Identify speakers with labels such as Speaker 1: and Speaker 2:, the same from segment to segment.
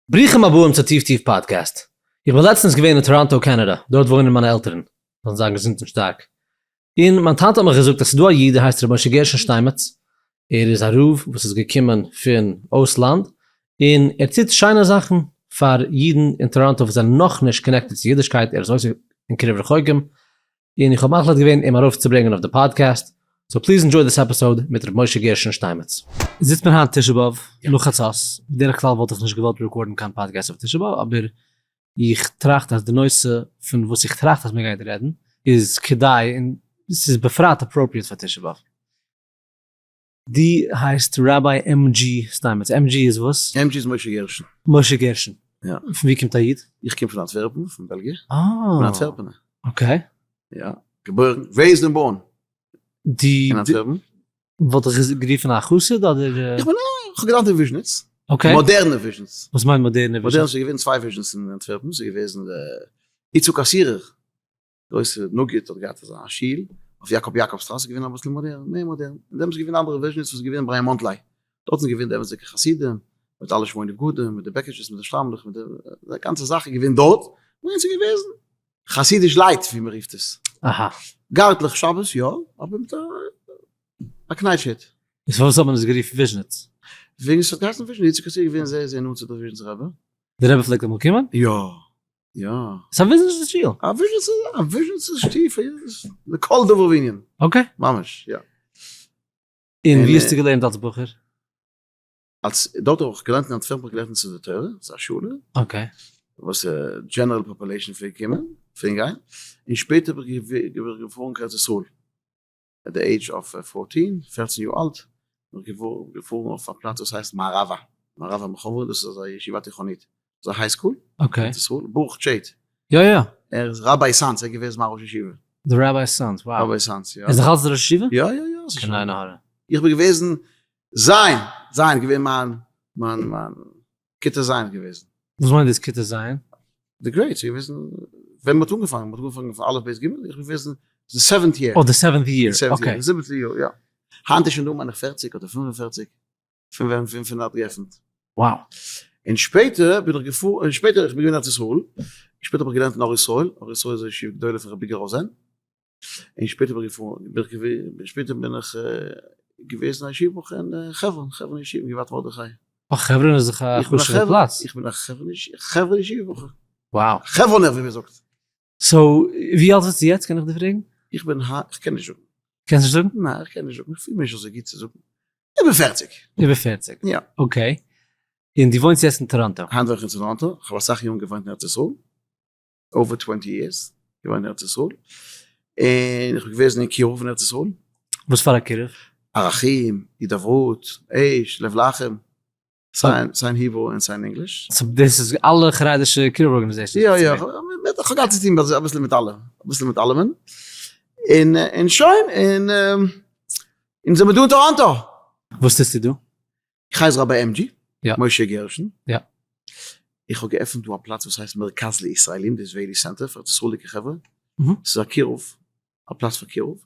Speaker 1: ברוכים הבאים צו טיף טיף פאדקעסט. איך בין לעצטענס געווען אין טאראנטא קאנאדא, דארט וואוינען מיינע עלטערן, זאלן זיין געזונט און שטארק. און מיין טאטע האט מיך געזאגט אז ס'איז דא א איד ער הייסט ר' משה גרשון שטיינמעץ, ער איז א רב וואס איז געקומען פון אויסלאנד, און ער טוט שיינע זאכן פאר אידן אין טאראנטא וואס זענען נאכנישט connected צו אידישקייט, ער איז עוסק אין קירוב רחוקים, און איך האב מחליט געווען אים ארויפצוברענגען אויף די פאדקעסט, so please enjoy this episode מיט ר' משה גרשון שטיינמעץ. זיצט מען היינט תשעה באב נאך חצות, בדרך כלל וואלט איך נישט געוואלט record ן קיין פאדקעסט אויף תשעה באב, אבער איך טראכט אז די נושא פון וואס איך טראכט אז מען גייט רעדן איז כדאי און ס'איז בפרט appropriate פאר תשעה באב. דו הייסט Rabbi MG סטיינמעץ, MG איז וואס?
Speaker 2: MG איז משה גרשון.
Speaker 1: משה גרשון.
Speaker 2: יא.
Speaker 1: פון ווי קומט א איד?
Speaker 2: איך קום פון אנטווערפן, פון בעלגיע. אה. איך בין אנטווערפענער.
Speaker 1: okay.
Speaker 2: יא. געבוירן, raised און born.
Speaker 1: דו.
Speaker 2: אין אנטווערפן.
Speaker 1: וואלט איך גערופן א חסיד אדער?
Speaker 2: איך בין א, איך האב געלערנט אין וויזשניץ.
Speaker 1: okay.
Speaker 2: מאדערנע וויזשניץ.
Speaker 1: וואס מיינט מאדערנע וויזשניץ?
Speaker 2: מאדערנע, ס'איז געווען צוויי וויזשניץ אין אנטווערפן, ס'איז געוועזן איצו קאסירער. גרויסע נגיד האט געהאט אזא שול אויף יאקאב יאקאבסטראס איז געווען אביסל מאדערן מער מאדערן און דעמאלטס איז געווען אנדערע וויזשניץ וואס איז געווען בריין מאנטליי דארט זענען געווען די אמת'דיגע חסידים מיט אלע שמונה בגדים מיט די בעקיטשעס מיט די שטריימלעך מיט די גאנצע זאך איז געווען דארט און ס'איז געוועזן חסידיש light ווי מ'רופט עס.
Speaker 1: אהא.
Speaker 2: גארטלעך שבת יא אבער מיט א קנייטש היט.
Speaker 1: איז פארוואס האט מען עס גערופן וויזשניץ?
Speaker 2: וועגן ס'האט געהייסן וויזשניץ איז געווען זייער זייער נאנט צו די וויזשניצער רבי.
Speaker 1: די רבי פלעגט אמאל קומען?
Speaker 2: יא. יא.
Speaker 1: ס'איז א וויזשניצער שול.
Speaker 2: א וויזשניצער, א וויזשניצער שטוב, לכל דבר וענין.
Speaker 1: okay.
Speaker 2: ממש, יא.
Speaker 1: און ווי האסטו געלערנט אלס בחור?
Speaker 2: אלס, דארט האב איך געלערנט אין אנטווערפן האב איך געלערנט אין יסודי תורה, ס'איז א שולע.
Speaker 1: okay.
Speaker 2: וואס general population פלעגט קומען, פלעגן גיין. און שפעטער בין איך געפארן קיין ארץ ישראל. at the age of fourteen, פערצן יאר אלט, בין איך געפארן אויף א פלאץ וואס הייסט מערבה, מערבה מחבר, דאס איז אזא ישיבה תיכונית, אזא high school,
Speaker 1: okay,
Speaker 2: ברוך טשעיט,
Speaker 1: יא יא,
Speaker 2: ער איז Rabbi סאנץ, ער איז געוועזן מיין ראש ישיבה.
Speaker 1: די Rabbi סאנץ, wow.
Speaker 2: Rabbi סאנץ, יא.
Speaker 1: ער איז נאך אלץ דער ראש ישיבה?
Speaker 2: יא יא יא.
Speaker 1: קיין עין הרע.
Speaker 2: איך בין געוועזן זיין, זיין געווען מיין, מיין, מיין כיתה זיין געוועזן.
Speaker 1: וואס מיינט דאס כיתה ז'?
Speaker 2: די grades, איך געוועזן, ווען מ'האט אנגעפאנגען, מ'האט אנגעפאנגען פון אלף בית גימל, איך בין געוועזן די seventh year.
Speaker 1: oh די seventh year, okay.
Speaker 2: די זיבעטע יאר, יא. היינט איז שוין דא מיין איך פערציג אדער 45, פון ווען פון פון האט געעפנט.
Speaker 1: wow.
Speaker 2: און שפעטער בין איך געפארן, שפעטער איך בין געווען אין ארץ ישראל, שפעטער האב איך געלערנט אין אור ישראל, אור ישראל איז א ישיבה גדולה פון רבי געראזען, און שפעטער בין איך געפארן, בין איך געווען, שפעטער בין איך געוועזן א ישיבה בחור אין חברון, חברון ישיבה, גבעת מרדכי.
Speaker 1: אה, חברון איז דאך א חשוב'ע פלאץ.
Speaker 2: איך בין א חברון ישיבה בחור.
Speaker 1: wow.
Speaker 2: חברונער ווי מען זאגט.
Speaker 1: so, ווי אלט ביסטו יעצט קען איך דיר פרעגן?
Speaker 2: איך בין ה, איך קען נישט זאגן.
Speaker 1: קענסט נישט זאגן?
Speaker 2: ניין, איך קען נישט זאגן, איך פיל מיר נישט אזוי גוט צו זאגן. איבער פערציג.
Speaker 1: איבער פערציג.
Speaker 2: יא.
Speaker 1: okay. און דו וואוינסט יעצט אין טאראנטא?
Speaker 2: היינט וואוין איך אין טאראנטא, איך האב אסאך יארן געוואוינט אין ארץ ישראל. over twenty years געוואוינט אין ארץ ישראל, און איך בין געוועזן אין קירוב אין ארץ ישראל.
Speaker 1: וואס פאר א קירוב?
Speaker 2: ערכים, הידברות, אש, לב לחם, סיי אין Hebrew און סיי אין English.
Speaker 1: so דאס איז אלע חרדישע קירוב organizations?
Speaker 2: יא יא, איך האב געהאט צו טון אביסל מיט אלע, אביסל מיט אלעמען, און און שוין, און אונז זעמיר דא אין טאראנטא.
Speaker 1: וואס טוסטו דא?
Speaker 2: איך הייס Rabbi MG,
Speaker 1: יא.
Speaker 2: משה גרשון.
Speaker 1: יא.
Speaker 2: איך האב געעפנט דא א פלאץ וואס הייסט מרכז לישראלים, די Israeli center פאר ארץ ישראל'דיגע חברה. ס'איז א קירוב, א פלאץ פאר קירוב.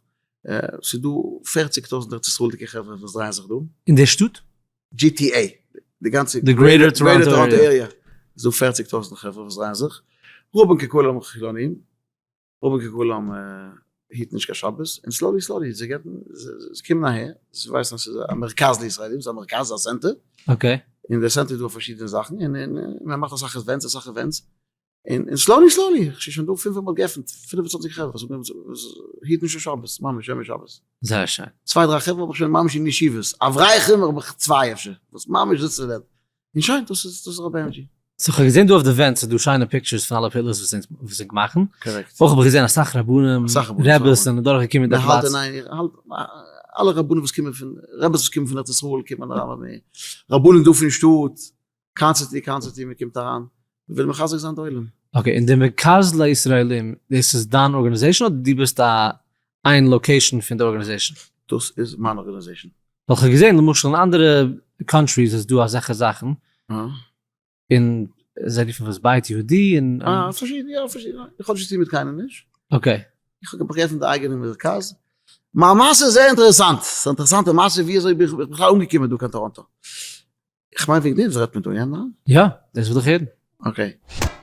Speaker 2: ס'איז דא פערציג טויזנט ארץ ישראל'דיגע חברה וואס דרייען זיך דא.
Speaker 1: אין די שטאט?
Speaker 2: GTA, די גאנצע
Speaker 1: די Greater Toronto
Speaker 2: Area. איז דא פערציג טויזנט חברה וואס דרייען זיך. רובם ככולם חילונים. רובם ככולם היטן נישט קיין שבת, און slowly slowly זיי געבן, זיי קומען אהער, זיי ווייסן אז ס'איז א מרכז לישראלים, ס'איז א מרכז, א center,
Speaker 1: okay.
Speaker 2: אין די center איז דא פארשידענע זאכן, און מען מאכט אסאך events, אסאך events, און slowly slowly, ס'איז שוין דא פינף מאל געעפנט, 25 חברה וואס היטן נישט קיין שבת, ממש שומר שבת.
Speaker 1: זייער שיין.
Speaker 2: צוויי דריי חברה האב איך שוין ממש אין ישיבות, אברכים האב איך צוויי אפשר, וואס ממש זיצן דארט, און שוין, דאס איז דאס איז רבי MG.
Speaker 1: so כ'האב געזען דא אויף די ווענט ס'איז דא שיינע pictures פון אלע פעולות וואס וואס ענק מאכן.
Speaker 2: correct.
Speaker 1: אויך האב איך געזען אסאך רבנים, רעבעס זענען דורך געקומען די פלאץ.
Speaker 2: אלע רבנים וואס קומען פון, רעבעס וואס קומען פון ארץ ישראל קומען אריין, רבנים דא פון שטאט, constantly constantly מען קומט אריין, מען וויל מחזק זיין די עולם.
Speaker 1: okay, און די מרכז לישראלים, דאס איז דיין organization אדער דו ביסט א איין location פון די organization?
Speaker 2: דאס איז מיין organization.
Speaker 1: ווייל כ'האב געזען למשל אין אנדערע countries איז דא אזעלכע זאכן, און זיי רופן עס בית יהודי און.
Speaker 2: אה, פארשידענע, יא פארשידענע, איך האב נישט צוטון מיט קיינעם נישט.
Speaker 1: okay.
Speaker 2: איך האב געעפנט די אייגענע מרכז. מיין מעשה איז זייער אינטערעסאנט, ס'איז א אינטערעסאנטע מעשה ווי אזוי בין איך בכלל אנגעקומען דא קיין טאראנטא. איך מיין וועגן דעם רעדט מען דא, יא ניין?
Speaker 1: יא, דאס וויל איך הערן.
Speaker 2: okay.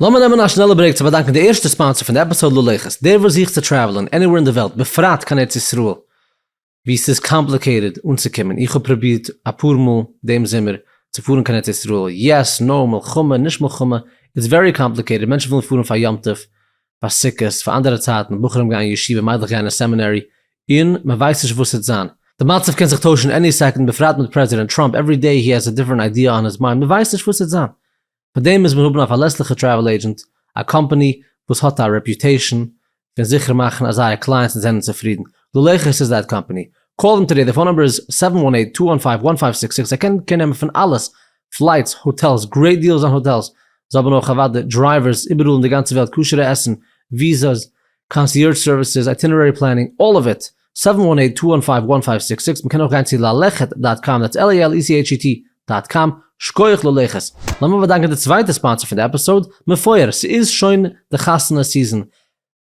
Speaker 1: לאמיר נעמען א שנעלע break צו באדאנקען די ערשטע sponsor פון די episode ללכת, דער וואס זוכט צו travel ען anywhere אין די וועלט בפרט קיין ארץ ישראל ווי ס'איז complicated אנצוקומען, איך האב פרובירט אפאר מאל דעם זומער צו פארן קיין ארץ ישראל, yes, no, מלחמה, נישט מלחמה, it's very complicated, מענטשן ווילן פארן פאר יום טוב, פאר סוכות, פאר אנדערע צייטן, בחורים גייען ישיבה, מיידלעך גייען אין seminary, און מען ווייסט נישט וואס ס'עט זיין. די מצב קען זיך טוישן any second, בפרט מיט פרעזידענט טראמפ, every day he has a different idea on his mind, מען ווייסט נישט וואס ס'עט זיין. פאר דעם מוז מען האבן א פארלעסליכע travel agent, א קאמפאני וואס האט א reputation פון זיכער מאכן אז זייערע clients זענען צופרידן. ללכת איז that company. call them today, די phone number איז seven one eight two one five one five six six, זיי קענען care נעמען פון אלעס, flights, hotels, great deals on hotels, זיי האבן אויך אוודאי drivers איבעראל אין די גאנצע וועלט, כשר'ע עסן, visas, concierge services, itinerary planning, all of it, seven one eight two one five one five six six, מ'קען אויך גיין צו ללכת dot com, that's L-A-L-E-C-H-E-T dot com, שקויעך ללכת. לאמיר באדאנקען די צווייטע sponsor פון די episode, מפואר, ס'איז שוין די חתונה season,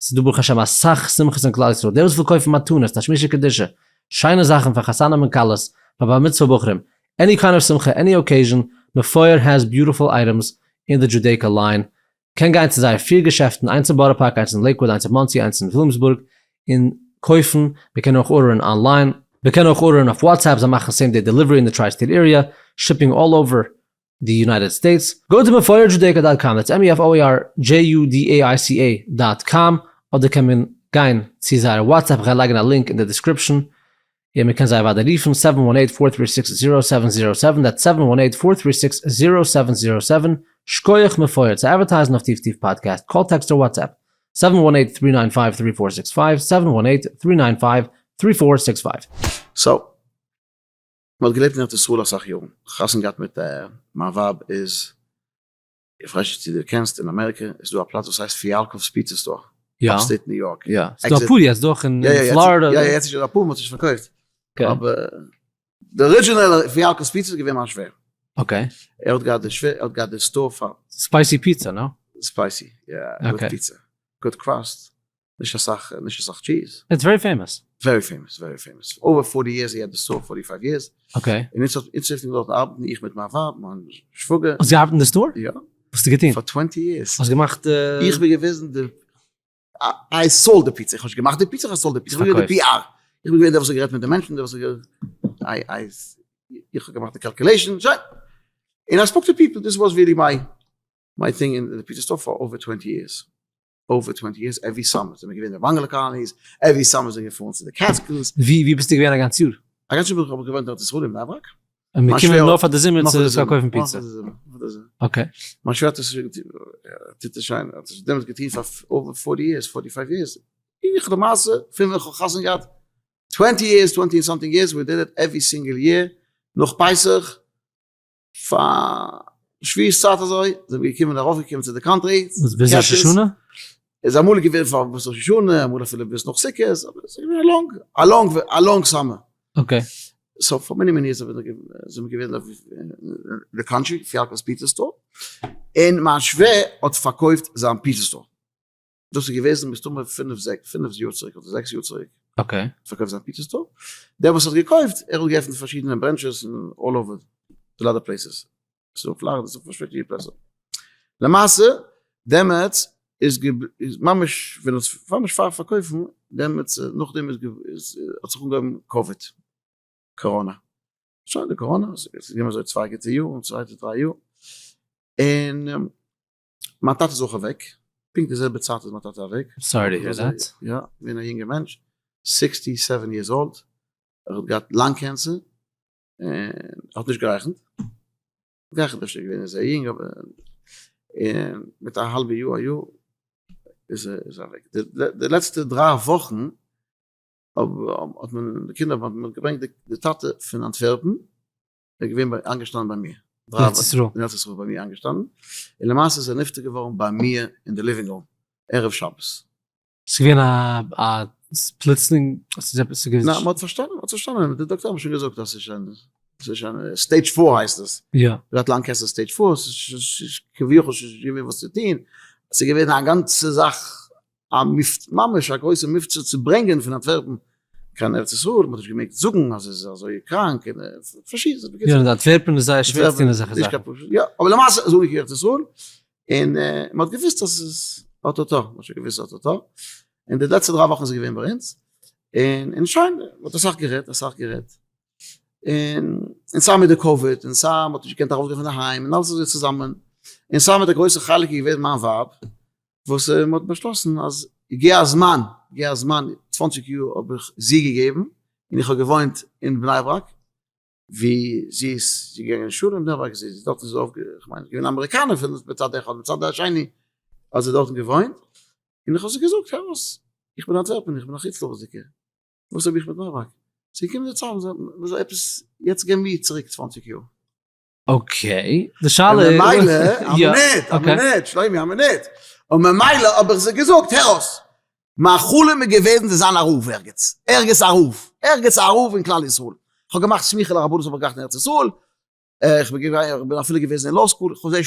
Speaker 1: ס'איז דא ברוך השם אסאך שמחות אין כלל ישראל, דער וואס וויל קויפן מתנות, תשמישי קדושה, שיינע זאכן פאר חתנים און כלות, פאר בר מצוה בחורים, any kind of שמחה, any occasion, מפואר has beautiful items אין די Judaica line, קען גיין צו זייער פיר געשעפטן, איינס אין בארא פארק, איינס אין לעיקוואד, איינס אין מאנסי, איינס אין וויליאמסבורג, און קויפן, מען קען אויך order ען online, מען קען אויך order ען אויף WhatsApp, זיי מאכן same day delivery אין די tri state area, shipping all over די United States. go צו מפואר Judaica dot com, that's M-E-F-O-A-R-J-U-D-A-I-C-A dot com, אדער קען מען גיין צו זייער WhatsApp, איך גיי לייגן א link אין די description, און מען קען זיי אוודאי רופן seven one eight four three six zero seven zero seven, that's seven one eight four three six zero seven zero seven, שקויעך מפואר צו advertise ן אויף טיף טיף פאדקעסט, call text אר WhatsApp, seven one eight three nine five three four six five, seven one eight three nine five three four six five.
Speaker 2: so, מען האט געלעבט אין ארץ ישראל אסאך יארן, חתונה געהאט מיט מיין ווייב איז, איך ווייס נישט צו דו קענסט, אין אמעריקע איז דא א פלאץ וואס הייסט פיאלקאוו'ס pizza store, upstate ניו יארק.
Speaker 1: יא, ס'איז דא אפאר יעצט, דא אויך אין פלארידע.
Speaker 2: יא יא, יעצט איז שוין אפאר, מ'האט עס שוין פארקויפט. אבער די original פיאלקאוו'ס pizza איז געווען מיין שווער.
Speaker 1: okay.
Speaker 2: ער האט געהאט די שווער, ער האט געהאט די store פאר.
Speaker 1: spicy pizza, no?
Speaker 2: spicy, יא, good pizza, good crust. נישט אסאך, נישט אסאך cheese.
Speaker 1: it's very famous.
Speaker 2: very famous, very famous. over forty years he had the store, forty five years.
Speaker 1: okay.
Speaker 2: און איצט איצט פלעגט דארטן ארבעטן איך מיט מיין ווייב, מיין שוואגער.
Speaker 1: האסט געארבעט אין די store?
Speaker 2: יא.
Speaker 1: וואס האסטו געטון?
Speaker 2: פאר twenty years.
Speaker 1: האסט געמאכט די.
Speaker 2: איך בין געוועזן די, I sold די פיצא, איך האב נישט געמאכט די פיצא, איך האב sold די פיצא, איך בין געווען די PR. איך בין געווען דער וואס האט גערעדט מיט די מענטשן, דער וואס האט I I איך האב געמאכט די calculation, שוין. און I spoke to people, this was really my my thing אין די pizza store for over twenty years. over twenty years every summer זענען מיר געווען אין bungalow colonies, every summer זענען געפארן צו די Catskills.
Speaker 1: ווי ווי ביסטו געווען א גאנץ יאר?
Speaker 2: א גאנץ יאר בין איך האב איך געוואוינט אין ארץ ישראל אין בני ברק.
Speaker 1: און מיר קומען נאר פאר די זומער צו פארקויפן פיצא. okay.
Speaker 2: מיין שווער האט עס שוין טוט עס שוין האט עס דעמאלטס געטון פאר over forty years, forty five years. איך למעשה פון ווען איך האב חתונה געהאט twenty years, twenty and something years, we did it every single year, נאך פסח, פאר שבועות צייט אזוי זענען מיר געקומען ארויף געקומען צו די country.
Speaker 1: וואס ביז ראש השנה?
Speaker 2: איז אמאל געווען פאר ביז ראש השנה, אמאל אפילו ביז נאך סוכות, אבער עס איז געווען א long, א long, א long summer.
Speaker 1: okay.
Speaker 2: so for many many years זענען מיר געווען אין די country, פיאלקא'ס pizza store, און מיין שווער האט פארקויפט זיין pizza store. דאס איז געוועזן מסתמא פינף זעקס, פינף יאר צוריק אדער זעקס יאר צוריק.
Speaker 1: okay.
Speaker 2: פארקויפט זיין pizza store. דער וואס האט געקויפט, ער האט געעפנט פארשידענע branches אין all over די other places. ס'איז דא פלארידע, ס'איז דא פארשידענע פלעצער. למעשה, דעמאלטס איז איז ממש ווען עס ממש פאר פארקויפן, דעמאלטס נאכדעם איז האט זיך אנגעהויבן קאוויד, קאראנא. שוין די קאראנא, ס'איז געווען אזוי צוויי גוטע יאר, צוויי דריי יאר. און מיין טאטע איז אויך אוועק, פונקט די זעלבע צייט איז מיין טאטע אוועק.
Speaker 1: sorry to hear that.
Speaker 2: יא, געווען א יונגער מענטש, sixty seven years old, ער האט געהאט lung cancer, און ער האט נישט גערייכנט, גערייכנט אפשר געווען זייער יונג אבער, און מיט א האלבע יאר א יאר איז ער אוועק. די לעצטע דריי וואכן האט מען די קינדער האט מען געברענגט די טאטע פון אנטווערפן, ער איז געווען ביי איינגעשטאנען ביי מיר.
Speaker 1: אין ארץ ישראל.
Speaker 2: אין ארץ ישראל ביי מיר איינגעשטאנען. און למעשה איז ער נפטר געווארן ביי מיר אין די living room, ערב שבת.
Speaker 1: ס'איז געווען א א פלוצלינג, ס'איז עפעס געווען.
Speaker 2: ניין, מ'האט פארשטאנען, מ'האט פארשטאנען, די דאקטאר האבן שוין געזאגט אז ס'איז שוין, ס'איז שוין stage four הייסט עס.
Speaker 1: יא.
Speaker 2: ער האט lung cancer stage four, ס'איז כביכול שוין נישט געווען וואס צו טון. ס'איז געווען א גאנצע זאך, א מבצע, ממש א גרויסע מבצע צו ברענגען פון אנטווערפן. קיין ארץ ישראל, מ'האט נישט געמעגט זאגן אז ער איז אזוי קראנק, און פארשידענע זאכן.
Speaker 1: יא, אין אנטווערפען איז זייער שווער צו טון אזעלכע זאכן.
Speaker 2: יא, אבער למעשה איז אנגעקומען ארץ ישראל, און מ'האט געוואוסט אז עס איז אטאטא, מ'האט שוין געוואוסט אטאטא, און די לעצטע דריי וואכן איז ער געווען ביי אונז, און און שוין, מ'האט אסאך גערעדט, אסאך גערעדט, און און סיי מיט די קאוויד, און סיי מ'האט נישט געקענט ארויסגיין פון די היים, און אלעס אזוי צוזאמען, און סיי מיט די גרויסע חלק איז געווען מיין ווייב, וואס מען האט באשלאסן אז הגיע הזמן, הגיע הזמן, צוואנציג יאר האב איך זי געגעבן, און איך האב געוואוינט אין בני ברק, ווי זי איז זי געגאנגען אין שולע אין בני ברק, זי איז דארטן אויף, איך מיין געווען אמעריקאנער פון מצד אחד, מצד השני האט זי דארטן געוואוינט, און איך האב זי געזאגט הער אויס, איך בין אנטווערפען, איך בין א חוץ לארץ'דיגער, וואס האב איך מיט בני ברק? ס'איז געקומען די צייט מען זאל עפעס, יעצט געבן מיר צוריק צוואנציג יאר.
Speaker 1: okay, די שאלה איז.
Speaker 2: ממילא, א מינוט, א מינוט, שלומי, א מינוט. און ממילא האב איך זיי געזאגט, הער אויס, מיין חלום איז געוועזן צו זיין א רב ערגעץ, ערגעץ א רב, ערגעץ א רב אין כלל ישראל. איך האב געמאכט סמיכה לרבנות האב איך געהאט אין ארץ ישראל, איך בין אפילו געוועזן אין law school, איך האב זיי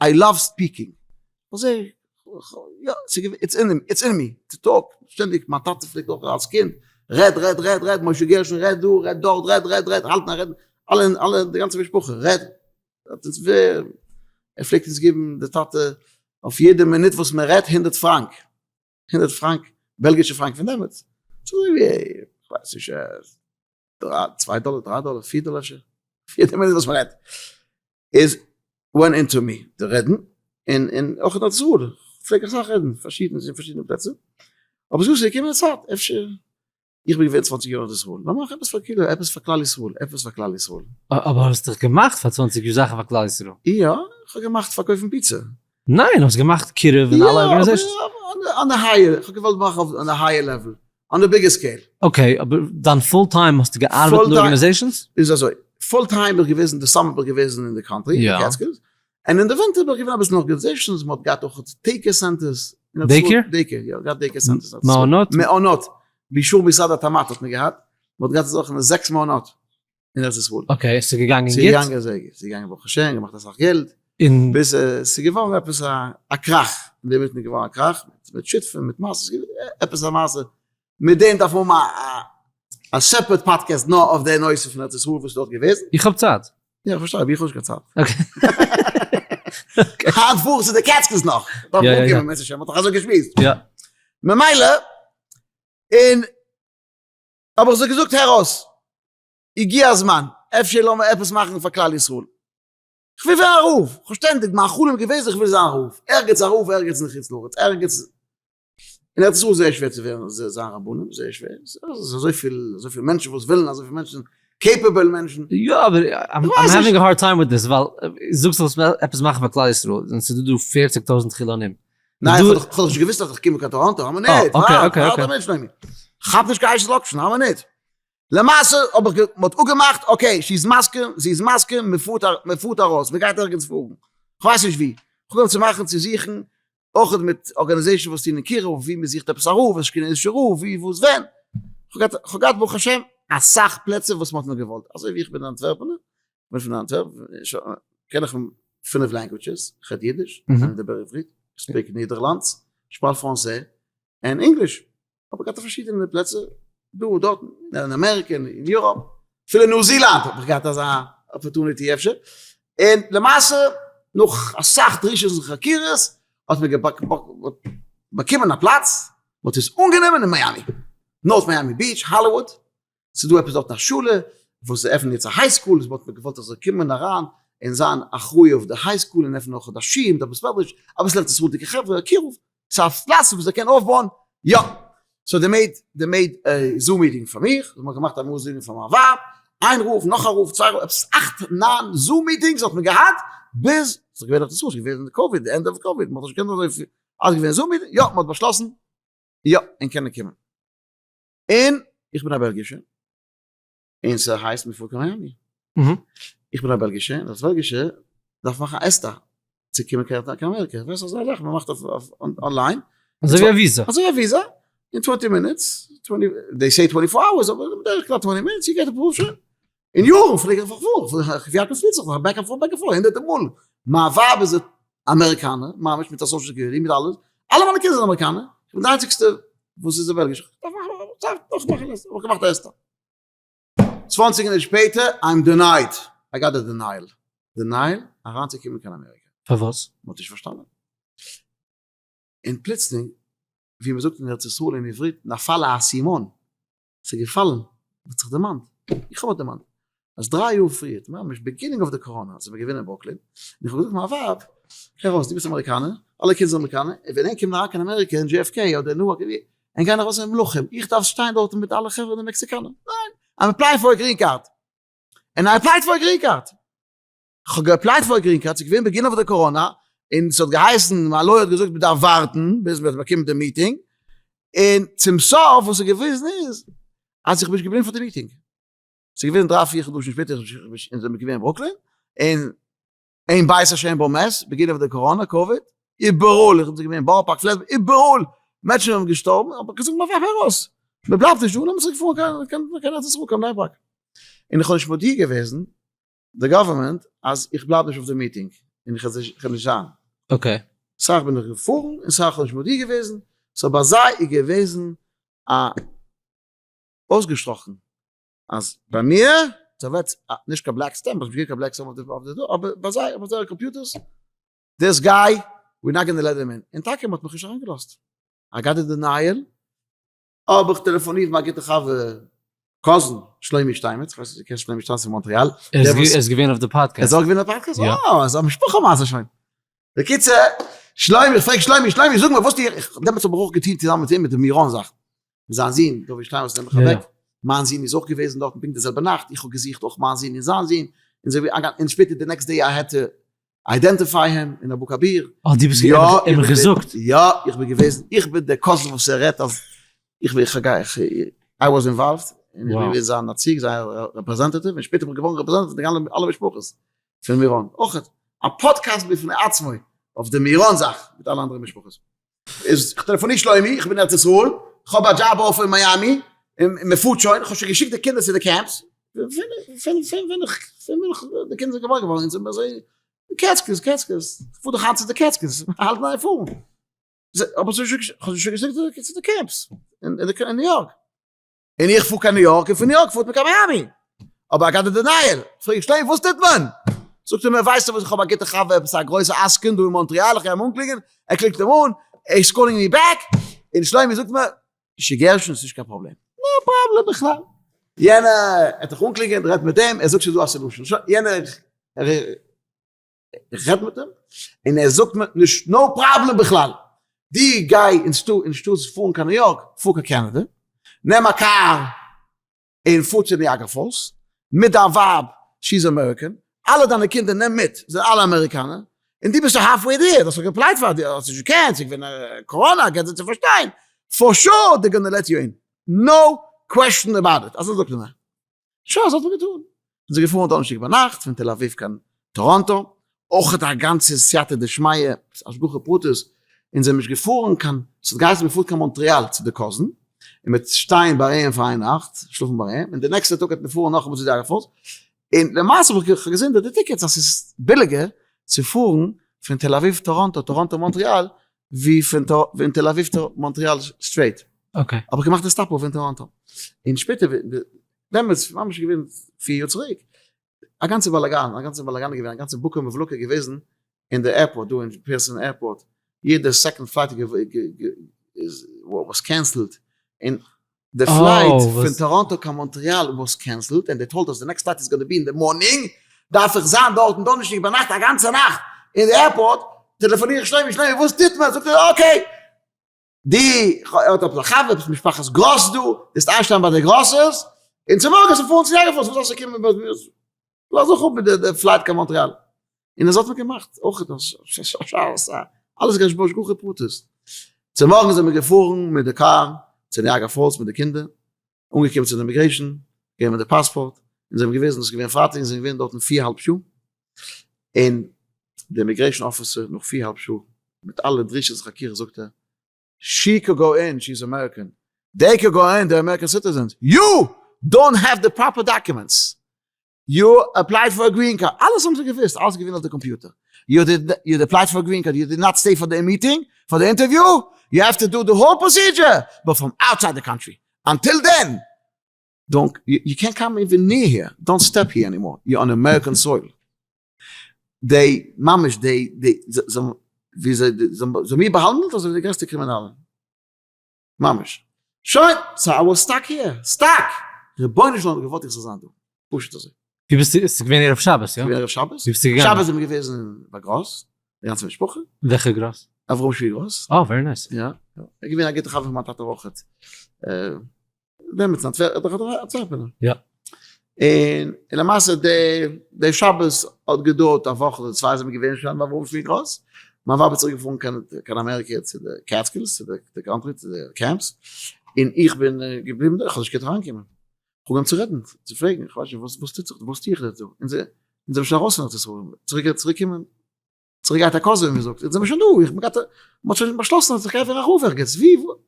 Speaker 2: I love speaking. אזוי, יא, it's in it's in me, to talk, שטענדיג, מיין טאטע פלעגט אויך אלס קינד, רעד, רעד, רעד, רעד, משה גרשון רעד דא, רעד דארט, רעד, רעד, רעד, האלט נאר רעדן, אלע, אלע, די גאנצע משפחה, רעד. ער פלעגט אונז געבן, די טאטע, אויף יעדע מינוט וואס מען רעדט, הונדערט פראנק. הונדערט פראנק, בעלגישע פראנק פון דעמאלטס. ס'איז אזוי ווי, כ'ווייס נישט, צוויי דאלער, דריי דאלער, פיר דאלער אפשר. אויף יעדע מינוט וואס מען רעדט. איז went into me די רעדן און און אויך אין ארץ ישראל פלעג איך אסאך רעדן פארשידענע אין פארשידענע פלעצער אבער ס'איז געקומען א צייט אפשר איך בין געווען צוואנציג יאר אין ארץ ישראל לאמיר מאכן עפעס פאר קהילה עפעס פאר כלל ישראל עפעס פאר כלל ישראל.
Speaker 1: אבער האסט דאך געמאכט פאר צוואנציג יאר זאכן פאר כלל ישראל.
Speaker 2: יא, איך האב געמאכט פארקויפן פיצא.
Speaker 1: ניין, האסט געמאכט קירוב און אלע organizations.
Speaker 2: יא, אבער on a higher, איך האב געוואלט מאכן אויף on a higher level, on a bigger scale.
Speaker 1: okay, אבער דיין full time האסטו געארבעט אין organizations?
Speaker 2: איז אזוי, full time בין איך געוועזן, די summer בין איך געוועזן אין די country, אין די Catskills, און אין די ווינטער בין איך געווען אביסל אין organizations, מען האט געהאט אויך daycare centers.
Speaker 1: daycare?
Speaker 2: daycare, יא, געהאט daycare centers.
Speaker 1: מעונות?
Speaker 2: מעונות, באישור משרד התמ"ת האט מען געהאט, מען האט געהאט אזעלכע זעקס מעונות אין ארץ ישראל.
Speaker 1: okay, ס'איז געגאנגען גוט?
Speaker 2: ס'איז געגאנגען זייער גוט, ס'איז געגאנגען ברוך השם, געמאכט אסאך געלט,
Speaker 1: און
Speaker 2: ביז ס'איז געווארן עפעס א קראך, אינדערמיטן איז געווארן א קראך, מיט שותפים, מיט מעשות, עפעס א מעשה, מיט דעם דארף מען האבן א separate podcast נאר אויף די נושא פון ארץ ישראל וואס איז דארט געוועזן.
Speaker 1: איך האב צייט.
Speaker 2: יא, איך פארשטיי, אבער איך האב נישט קיין צייט. היינט פאר איך צו די Catskills נאך. דארף מען אנקומען בעז ה, מ'האט דאך אזוי געשמועסט.
Speaker 1: יא.
Speaker 2: ממילא, און האב איך זיי געזאגט הער אויס, הגיע הזמן, אפשר לאמיר עפעס מאכן פאר כלל ישראל. כ'וויל ווערן א רב, כ'האב שטענדיג מיין חלום געוועזן איך וויל זיין א רב, ערגעץ א רב ערגעץ אין חוץ לארץ, ערגעץ אין ארץ ישראל איז זייער שווער צו ווערן זיין רבנים, זייער שווער, ס'איז אזויפיל אזויפיל מענטשן וואס ווילן, אזויפיל מענטשן capable מענטשן.
Speaker 1: יא אבער I'm having a hard time with this ווייל זאגסט זאלסט עפעס מאכן פאר כלל ישראל און ס'איז דא דא פערציג טויזנט חילונים.
Speaker 2: ניין איך האב דאך נישט געוויסט אז איך קום קיין טאראנטא, א מינוט, ווארט, ווארט א מינוט שלומי, כאפ נישט קיין הייסע לאקשן, א מינוט. למעשה האב איך מ'האט אפגעמאכט okay זי איז מסכים זי איז מסכים מ'פארט מ'פארט ארויס מ'גייט ערגעץ פארן כ'ווייס נישט ווי, כ'האב אנגעהויבן צו מאכן צו זוכן אויך מיט organization וואס טוהן אין קירוב ווי מ'זוכט עפעס א רב אשכנזישע רב ווי וואס ווען, כ'האב געהאט ברוך השם אסאך פלעצער וואס מ'האט מיר געוואלט אזוי ווי איך בין אנטווערפענער כ'בין פון אנטווערפן קען איך פינף languages כ'רעד אידיש, אני מדבר עברית, speak נידערלאנדס, je parle français, און English. האב איך געהאט אויף פארשידענע פלעצער, דא דארטן, אין אמעריקע, אין יוראפ, אפילו אין ניו זילאנד האב איך געהאט אזא opportunity אפשר, און למעשה נאך אסאך דרישות און חקירות האט מען באקומען א פלאץ, מען האט עס אנגענומען אין מיאמי, North Miami Beach, האליוואד, ס'איז דא עפעס דארטן א שולע וואס זיי עפענען יעצט א high school, איז וואלט מען געוואלט אז זאל קומען אריין און זיין אחראי אויף די high school און עפענען אויך א שיעור מיט א בית מדרש, אביסל ארץ ישראל'דיגע חברה, קירוב, ס'איז א פלאץ וואס זיי קענען אויפבויען, יא, so they made, they made a Zoom meeting פאר מיך, זיי האבן געמאכט א Zoom meeting פאר מיין ווייב, איין רב, נאך א רב, צוויי רב, עפעס אכט ניין Zoom meetings האט מען געהאט, ביז, ס'איז געווען ארץ ישראל, ס'איז געווען קאוויד, די ענדע אוו קאוויד, מ'האט נישט געקענט אזוי, אלעס געווען Zoom meeting, יא, מ'האט באשלאסן, יא, און קענען קומען. און איך בין א בעלגישע, און ס'הייסט מ'פארט קיין מיאמי. איך בין א בעלגישע, און אלס בעלגישע דארף מאכן א ESTA צו קומען קיין אמעריקע. ווייסט אזא זאך מ'מאכט אויף online.
Speaker 1: אזוי ווי א וויזא.
Speaker 2: אזוי ווי א וויזא. אין twenty minutes, they say twenty four hours, אבער בדרך כלל twenty minutes, you get approved שוין. אין יארן פלעג איך פארפארן, איך יארק פליט זיך back and forth back and forth הונדערטער מאל. מיין ווייב איז אמעריקאנער, ממש מיט א social security מיט אלעס, אלע מיינע קינדער זענען אמעריקאנער, איך בין די איינציגסטע וואס איז א בעלגישע. נאך מאכן הסתר, האב איך געמאכט א הסתר. צוואנציג מינוט שפעטער, I'm denied, I got a denial, denial אריינצוקומען קיין אמעריקע.
Speaker 1: פארוואס?
Speaker 2: מ'האט נישט פארשטאנען. און פלוצלינג, ווי מ'זאגט אין ארץ ישראל אין עברית, נפל האסימון, ס'איז געפאלן, מ'האט זיך דערמאנט, איך האב מיך דערמאנט, אז דריי יאר פריערט, ממש beginning of די קאראנא, זענען מיר געווען אין ברוקלין, און איך האב געזאגט מיין ווייב, הער אויס, דו ביסט אמעריקאנער, אלע קינדער זענען אמעריקאנער, און ווען ענק קומען אריין קיין אמעריקע אין JFK אדער ניוארק, ענק גייען ארויס ווי מלכים, איך דארף שטיין דארטן מיט אלע חברה די מעקסיקאנער, ניין, I'm applying for a green card, און I applied for a green card. כ'האב גע apply ט פאר א green card, ס'איז געווען beginning of די קאראנא, און ס'האט געהייסן, מיין לויער האט געזאגט מ'דארף ווארטן ביז מ'וועט באקומען די meeting, און צום סוף וואס איז געוועזן איז, אז איך בין נישט געבליבן פאר די meeting. ס'איז געווען דריי פיר חדשים שפעטער, אונז זעמיר געווען אין ברוקלין, און אין בית השם בו מת, beginning of די קאראנא, קאוויד, איבעראל, איך בין געווען אין בארא פארק, פלעטבוש, איבעראל, מענטשן זענען געשטארבן, האב איך געזאגט מיין ווייב הער אויס, מ'בלייבט נישט דא, לאמיר צוריק פארן קיין ארץ ישראל, קיין בני ברק. און איך האב נישט מודיע געוועזן די government אז איך בלייב נישט אויף די meeting און איך וועל נישט זיין.
Speaker 1: okay.
Speaker 2: סאך בין איך געפארן און סאך האב נישט מודיע געוועזן, so ביי זיי איז געוועזן א אויסגעשטראכן אז ביי מיר ס'וועט נישט קיין black stamp, נישט קיין black stamp אויף די דא, אבער ביי זיי אויף זייערע computers, this guy we not gonna let him in, און טאקע מ'האט מיך נישט אריינגעלאזט, I got a denial, האב איך טעלעפאנירט מיין גוטע חבר cousin שלומי שטיינמעץ, כ'ווייס נישט צו דו קענסט שלומי שטיינמעץ פון מאנטריאל.
Speaker 1: ער איז געווען אויף די פאדקעסט.
Speaker 2: ער איז אויך געווען אויף די פאדקעסט? יא. אה, איז א משפחה מעשה שוין. בקיצור, שלומי, איך פרעג שלומי, שלומי זאג מיר וואס טו איך, דעמאלטס האב איך אויך געטון צוזאמען מיט אים מיט די מירון זאך, מיט זיין זון דוד שטיינמעץ נעבעך אוועק, מיין זון איז אויך געוועזן דארטן פונקט די זעלבע נאכט, איך האב געזוכט אויך מיין זון און זיין זון, און אזוי ווי, און שפעטער די next day I had to identify him אין אבו כביר.
Speaker 1: אה, דו ביסט אים געזאגט?
Speaker 2: יא, איך בין געוועזן, איך בין דער cousin וואס ער רעדט אז איך בין, איך גיי, I was involved, און איך בין געווען זיין נציג, זיין representative, און שפעטער בין איך געווארן representative פון די אלע משפחות פון מירון, אויך א פאדקעסט בפני עצמו אויף די מירון זאך מיט אלע אנדערע משפחות. איז איך טעלעפאניר שלומי, איך בין אין ארץ ישראל, איך האב א job offer אין מיאמי, און מען פארט שוין, איך האב שוין געשיקט די קינדער צו די camps, פון ווען איך, פון ווען איך, די קינדער זענען געבוירן געווארן, אונז זענען אזוי, די קעטסקילס, קעטסקילס, איך פאר דאך היינט צו די קעטסקילס, האלט אין איין פארן. אבער איך האב שוין געשיקט צו די camps, אין ניו יארק. און איך פאר קיין ניו יארק, און פון ניו יארק פארט מען קיין מיאמי. אבער I got a denial. פרעג איך שטיין, וואס טוט מען? זאגט ער מיר, ווייסטו וואס, איך האב א גוטע חבר, עפעס א גרויסע עסקן דא אין מאנטריאל, איך גיי אים אנקלינגען, ער קלינגט אים אן, ער איז calling me back, און שלומי זאגט מיר, גערשון, ס'נישט קיין פראבלעם. no problem בכלל. יענער האט דיך אנקלינגען, רעדט מיט אים, ער זאגט ס'איז דא א solution. שוין, יענער איך רעד מיט אים, און ער זאגט מיר, נישט no problem בכלל, דו גיי אנשטאט פארן קיין ניו יארק, פאר קיין קענעדע, נעם א קאר און פאר צו ניאגרא פאלס, מיט דיין ווייב, she is American, אלע דיינע קינדער נעם מיט, זענען אלע אמעריקאנער, און דו ביסט שוין half way there, דו האסט דאך גע apply ט פאר, דו האסט נישט געקענט, ס'איז געווען קאראנא, געב זיי צו פארשטיין, for sure they gonna let you in, no question about it, אזוי זאגט ער מיר. שוין אזוי האט מען געטון. און זיי געפארן דאנערשטאג ביינאכט פון תל אביב קיין טאראנטא, אויך א גאנצע סייעתא דשמיא, השגחה פרטית, און זיי נישט געפארן קיין, ס'האט געהייסן מ'פארט קיין מאנטריאל צו די cousin, און מ'וועט שטיין ביי אים פאר איין נאכט, שלאפן ביי אים, און די נעקסטע טאג וועט מען פארן נאכאמאל צו די עירפארט, און למעשה האב איך געזען די tickets אז ס'איז ביליגער צו פארן פון תל אביב טאראנטא, טאראנטא מאנטריאל, ווי פון תל אביב מאנטריאל straight.
Speaker 1: okay.
Speaker 2: האב איך געמאכט די stopover אין טאראנטא. און שפעטער דעמאלטס ממש געווען פיר יאר צוריק, א גאנצע באלאגאן, א גאנצע באלאגאן איז געווען, א גאנצע בוקה ומבולקה איז געוועזן אין די airport דא אין פירסאן airport, יעדע second flight איז was cancelled, און די flight פון טאראנטא קיין מאנטריאל was cancelled, און they told us the next flight is gonna be in the morning, דארף איך זיין דארטן דאנערשטאג ביינאכט א גאנצע נאכט אין די airport, טעלעפאניר איך שלומי, שלומי וואס טוט מען? זאגט ער okay, די ער האט עפעס א חבר עפעס משפחת גראס דא, וועסט איינשטיין ביי די גראסעס, און צומארגנס וועסטו פארן צו ניאגרא פאלס, וואס זאלסטו קומען ביי מיר, לאז זיך אפ מיט די flight קיין מאנטריאל, און עס האט מען געמאכט, אויך אלעס גייט בהשגחה פרטית, צומארגנס זענען מיר געפארן מיט די קאר צו ניאגרא פאלס מיט די קינדער, אנגעקומען צו די immigration, געגעבן די פאספארט, און זענען געוועזן, עס איז געווען פרייטאג, און זענען געווען דארטן פיר האלב שעה, און די immigration officer נאך פיר האלב שעה, מיט אלע דרישות און חקירות זאגט ער, she could go in, she is American, they could go in, they're American citizens, you don't have the proper documents, you applied for a green card, אלעס האבן זיי געוואוסט, אלעס איז געווען אויף די קאמפיוטער, you did you applied for a green card, you did not stay for the meeting, for the interview, you have to do the whole procedure, but from outside the country. Until then don't you קענט קאם איווען ניר העיר, don't step here anymore, you on American soil. די ממש די די זיי ווי זיי זיי האבן מיר באהאנדלט אזוי ווי די גרעסטע קרימינאלן. ממש. שוין, so I was stuck here, stuck! רבונו של עולם האט געוואלט איך זאל זיין דא. פשוט אזוי.
Speaker 1: ווי ביסטו, עס איז געווען ערב שבת, יא?
Speaker 2: געווען ערב שבת.
Speaker 1: ווי ביסטו געגאנגען?
Speaker 2: שבת זענען מיר געוועזן ביי גראס, די גאנצע משפחה.
Speaker 1: וועלכע גראס?
Speaker 2: אברהם שבי גראס.
Speaker 1: אה, very nice.
Speaker 2: יא. ער איז געווען א גוטע חבר פון מיין טאטע אויכעט. וועמענס אנטווערפענער.
Speaker 1: יא.
Speaker 2: און למעשה די שבת האט געדויערט א וואך אדער צוויי זענען מיר געווען שוין ביי אברהם שבי גראס. מיין ווייב איז צוריק געפארן קיין אמעריקע צו די Catskills, צו די country, צו די camps, און איך בין געבליבן דא, איך האב נישט געקענט אריינקומען. איך האב אנגעהויבן צו רעדן, צו פרעגן, איך ווייס נישט וואס טוט זיך, וואס טו איך דא? אונז זענען שוין ארויס פון ארץ ישראל, צוריק צוריק קומען, צוריק גייט א קאזע ווי מען זאגט, אונז זענען שוין דא, איך בין גאט, מען האט שוין באשלאסן אז איך גיי ווערן א רב ערגעץ, ווי, וואו?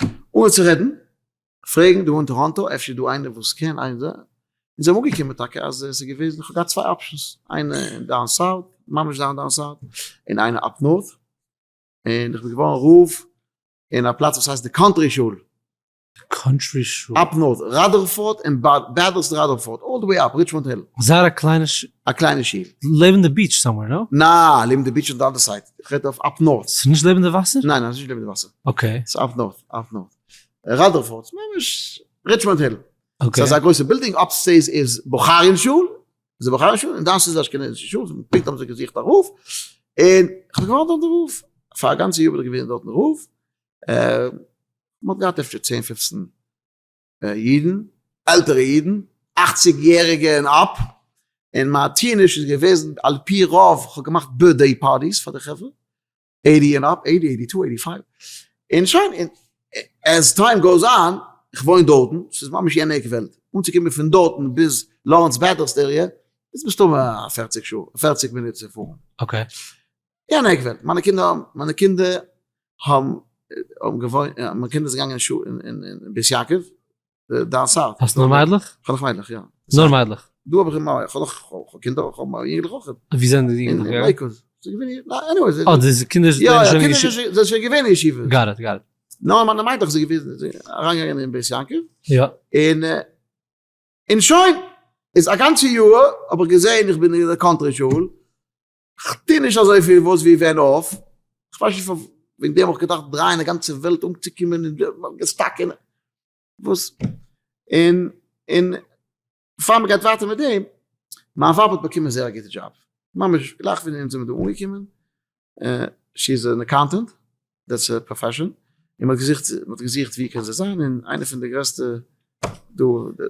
Speaker 2: אנגעהויבן צו רעדן, פרעגן דא אין טאראנטא, אפשר איז דא איינער וואס קען, איינער דא, אונז זענען אנגעקומען טאקע אז עס איז געוועזן, איך האב געהאט צוויי options, איינע אין down south, ממש down down south, און איינע up north, און איך בין געווארן רב אין א פלאץ וואס הייסט די country שול.
Speaker 1: Country שול.
Speaker 2: Up north, ראדערפארד און בעדערסט ראדערפארד, all the way up, ריטשמאנד היל.
Speaker 1: זייער א קליינע שול.
Speaker 2: א קליינע שול.
Speaker 1: לעבן די beach somewhere, no?
Speaker 2: נעה, לעבן די beach on the other side. איך רעד אויף up north.
Speaker 1: ס'איז נישט לעבן די וואסער?
Speaker 2: ניין ניין, ס'איז נישט לעבן די וואסער.
Speaker 1: Okay.
Speaker 2: ס'איז up north, up north. ראדערפארד, ממש ריטשמאנד היל.
Speaker 1: Okay.
Speaker 2: ס'איז אזא גרויסע בילדינג, upstairs איז בוכארין שול, איז די בוכארין שול, און downstairs איז אשכנזישע שול, פונקט האבן זיי געזוכט א רב, און כ'בין געווארן דארט די רב. פאר א גאנצע יאר בין איך געווען דארטן רב. מען האט געהאט אפשר צען פופצן אידן, עלטערע אידן, אכציג יעריגע און up, און מיין טועניש איז געוועזן על פי רוב, כ'האב געמאכט birthday parties פאר די חברה, eighty און up, eighty, eighty two, eighty five, און שוין, און as time goes on, איך וואוין דארטן, ס'איז ממש יענע עק וועלט, אנצוקומען פון דארטן ביז לארענס בעדערסט area, איז מסתמא א פערציג שעה, פערציג מינוט צו פארן.
Speaker 1: Okay.
Speaker 2: יענע עק וועלט, מיינע קינדער, מיינע קינדער האבן האבן געוואוינט, מיינע קינדער זענען געגאנגען אין שול אין בית יעקב, down south.
Speaker 1: האסט נאר מיידלעך?
Speaker 2: כ'האב נאך מיידלעך, יא.
Speaker 1: נאר מיידלעך?
Speaker 2: דא האב איך איך האב נאך קינדער, איך האב יונגלעך אויך.
Speaker 1: ווי זענען די יונגלעך געגאנגען?
Speaker 2: אין לעיקוואד. זיי געווען אין, anyway.
Speaker 1: אה, די קינדער
Speaker 2: זענען שוין אין ישיבה. יא, קינדער זענען שוין געווען אין ישיבה.
Speaker 1: Got it, got it.
Speaker 2: נאר מיינע מיידלעך זענען געווען, אריינגעגאנגען אין בית יעקב.
Speaker 1: יא.
Speaker 2: און און שוין, איז א גאנצע יאר האב איך געזען איך בין אין די country שול, כ'טו נישט אזויפיל וואס ווי ווען אויף, כ'ווייס נישט פארוואס, וועגן דעם האב איך געדארפט דרייען די גאנצע וועלט אנצוקומען און גע stuck אין וואס, און און פאר מ'גייט ווייטער מיט דעם, מיין ווייב האט באקומען זייער א גוטע דזשאב, ממש גלייך ווען אונז זעמיר דא אנגעקומען, she is an accountant, that's her profession, און מ'האט געזוכט, מ'האט געזוכט ווי קען זי זיין, און איינע פון די גרעסטע דא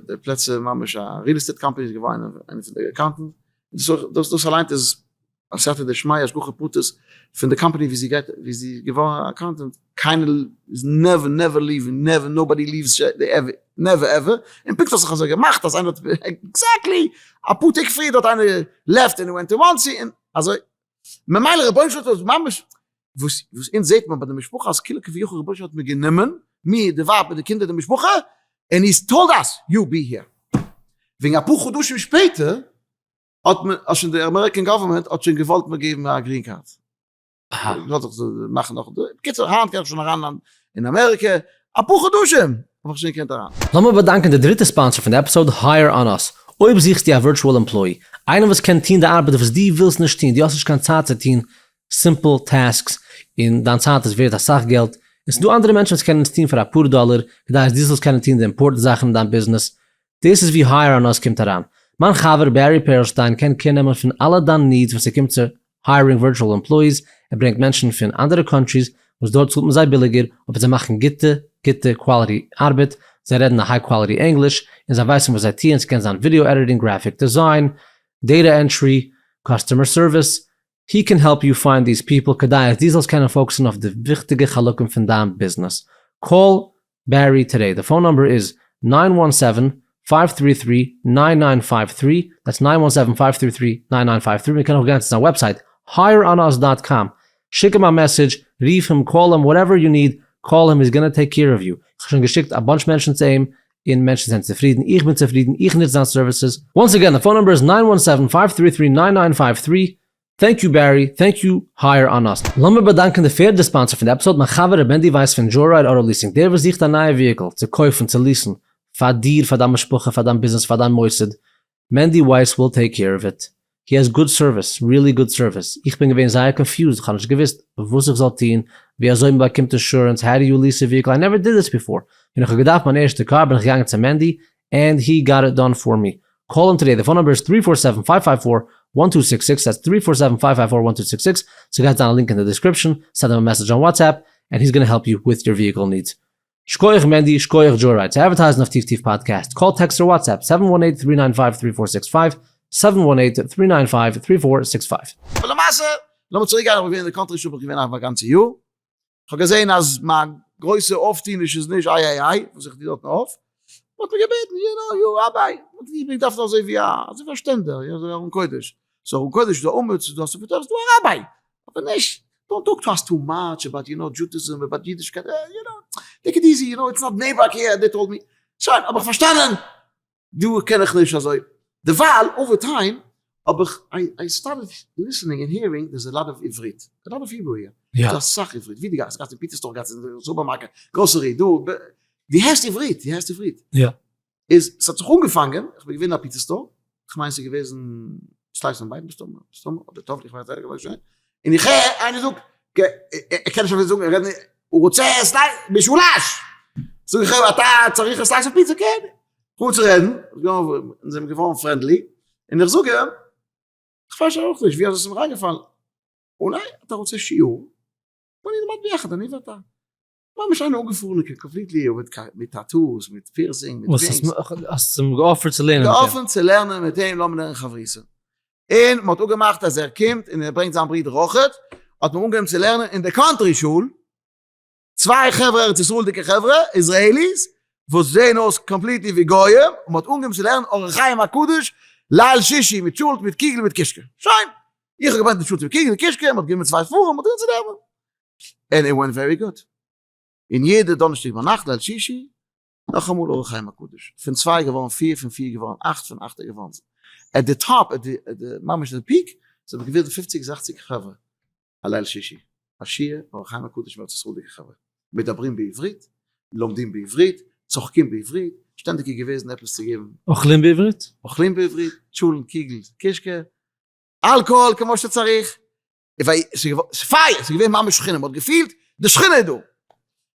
Speaker 2: די פלעצער ממש א real estate company איז געווארן איינע פון די accountant, דאס דאס אליינס איז א סייעתא דשמיא השגחה פרטית פון די קאמפאני ווי זי גייט ווי זי איז געווארן א accountant, קיינער איז never never leaving never nobody leaves never ever, און פונקט האט זיך אזוי געמאכט אז איינער האט exactly אפאר טעג פריער האט איינער left און went to מאנסי און אזוי ממילא רבונו של עולם האט ממש וואס וואס אונז זעט מען ביי די משפחה אז כאילו כביכול רבונו של עולם האט מיר גענומען, מיר, די ווייב מיט די קינדער די משפחה, און he's told us you be here. וועגן אפאר חדשים שפעטער האט מען, האט שוין די American government האט שוין געוואלט מיר געבן א green card. געוואלט זיך מאכן נאך, בקיצור היינט קען איך שוין אריין אין אמעריקע, אפאר חדשים האב איך שוין געקענט אריין.
Speaker 1: לאמיר באדאנקען די דריטע sponsor פון די episode Hire On Us. אויב זוכסטו א virtual employee, איינער וואס קען טון די ארבעט וואס דו ווילסט נישט טון, דו האסט נישט קיין צייט צו טון simple tasks און דיין צייט איז ווערט אסאך געלט, און ס'איז דא אנדערע מענטשן וואס קענען עס טון פאר אפאר דאלער כדי אז דו זאלסט קענען טון די important זאכן אין דיין ביזנעס, דאס איז ווי Hire On Us קומט אריין. מיין חבר בערי פערלשטיין קען care נעמען פון אלע דיין needs ווען ס'קומט צו hiring virtual employees, ער ברענגט מענטשן פון אנדערע countries וואס דארט צאלט מען זיי ביליגער אבער זיי מאכן גוטע גוטע quality ארבעט, זיי רעדן א high quality ענגליש און זיי ווייסן וואס זיי טוען, ס'קען זיין video editing, graphic design, data entry, customer service, he can help you find these people כדי אז דו זאלסט קענען focus ן אויף די וויכטיגע חלקים פון דיין ביזנעס. Call בערי today, די phone number איז nine one seven five three three nine nine five three, that's nine one seven five three three nine nine five three, מען קען אויך גיין צו זיין website hireonus dot com, שיק אים א message, רוף אים, call אים, whatever you need, call him, he's gonna take care of you, איך האב שוין געשיקט א bunch מענטשן צו אים, און מענטשן זענען צופרידן, איך בין צופרידן, איך נוץ זיין services. Once again, די phone number איז nine one seven five three three nine nine five three. Thank you Barry, thank you Hire on Us. לאמיר באדאנקען די פערדע sponsor פון די episode, מיין חבר ר' מענדי ווייס פון Joyride Auto Leasing, דער וואס זוכט א נייע vehicle צו קויפן, צו lease ן, פאר דיר, פאר דיין משפחה, פאר דיין ביזנעס, פאר דיין מוסד, מענדי ווייס will take care of it. He has good service, really good service. איך בין געווען זייער confused, איך האב נישט געוואוסט וואס איך זאל טון, ווי אזוי מען באקומט אינשורענס, how do you lease a vehicle, I never did this before. ווען איך האב געדארפט מיין ערשטע קאר בין איך געגאנגען צו מענדי, and he got it done for me. Call him today, די phone number איז three four seven five five four one two six six, that's three four seven five five four one two six six, ס'גייט זיין א link אין די description, send אים א message on WhatsApp, and he's gonna help you with your vehicle needs. שקויעך מענדי, שקויעך Joyride, צו advertise ן אויף טיף טיף פאדקעסט, call text אדער WhatsApp, seven one eight three nine five three four six five, seven one eight three nine five three four six five.
Speaker 2: אבער למעשה, לאמיר צוריק גיין, איך בין געווען אין די country שול בין איך געווען א גאנצע יאר, איך האב געזען אז מיין גרויסע אויפטוהניש איז נישט איי איי איי וואס איך טו דארטן אויף, מען האט מיר געבעטן you know you rabbi, מען האט מיר געדארפט אזוי ווי א אזוי ווי א שטענדער, יא אזוי ווי ארון קודש, ס'איז ארון קודש, ס'איז דא עמוד, ס'איז דא ספר תורה, ס'איז דא א ראביי, אבער נישט, don't talk to us too much about you know Judaism, about אידישקייט, you know, take it easy, you know, it's not בני ברק here, they told me, שוין, האב איך פארשטאנען, דא קען איך נישט אזוי, דערווייל over time האב איך I started listening and hearing there's a lot of עברית, a lot of Hebrew here, ס'איז דא אסאך עברית, ווי דו גייסט, גייסט אין pizza store, גייסט אין סופערמארקעט, גראסערי, דא, דו הערסט עברית, דו הערסט עברית. איז ס'האט זיך אנגעפאנגען, איך בין געווען אין א pizza store, כ'מיין ס'איז געוועזן Slice and Bite מסתמא, מסתמא, אדער טאפלי, כ'ווייס נישט, שוין, און איך הער איינער זאגט, ער קען נישט אפילו זאגן, ער רעדט הוא רוצה slice, משולש! זאג איך אים, אתה צריך slice of pizza? כן! כ'האב צו רעדן, אונז זענען געווארן friendly, און איך זאג אים, איך פארשטיי אויך נישט ווי אזוי ס'איז מיר איינגעפאלן, אולי אתה רוצה שיעור, בוא נלמד ביחד, אני ואתה. ממש איינער אפגעפארענע completely מיט tattoos, מיט piercing, מיט
Speaker 1: rings. האסט אים גע offer ט צו לערנען מיט אים?
Speaker 2: גע offer ט צו לערנען מיט אים, לאמיר לערנען חברותא. און מ'האט אפגעמאכט אז ער קומט און ער ברענגט זיין ברודער אויכעט, האט מען אנגעהויבן צו לערנען אין די country שול, צוויי חברה ארץ ישראל'דיגע חברה, Israelis, וואס זעהן אויס completely ווי גויים, און מ'האט אנגעהויבן צו לערנען אור החיים הקדוש ליל שישי מיט טשולנט מיט קיגל מיט קישקע. שוין! איך האב געברענגט די טשולנט מיט קיגל מיט קישקע, מ'האט גענומען צוויי ספרים, מ'האט אנגעהויבן צו לערנען. And it went very good. און יעדע דאנערשטאג ביינאכט ליל שישי, נאכאמאל אור החיים הקדוש. פון צוויי געווארן פיר, פון פיר געווארן אכט, פון אכט איז געווארן at the top, at the ממש די peak, זענען געווען פופציג זעכציג חברה א ליל שישי, א שיעור אור החיים הקדוש מארץ ישראל'דיגע חברה, מדברים בעברית, לומדים בעברית, צוחקים בעברית, שטענדיג איז געוועזן עפעס צו געבן.
Speaker 1: אוכלים בעברית?
Speaker 2: אוכלים בעברית, טשולנט, קיגל, קישקע, אלקאהאל כמו שצריך, ס'פייער, ס'איז געווען ממש שכינה, מ'האט געפילט די שכינה איז דא.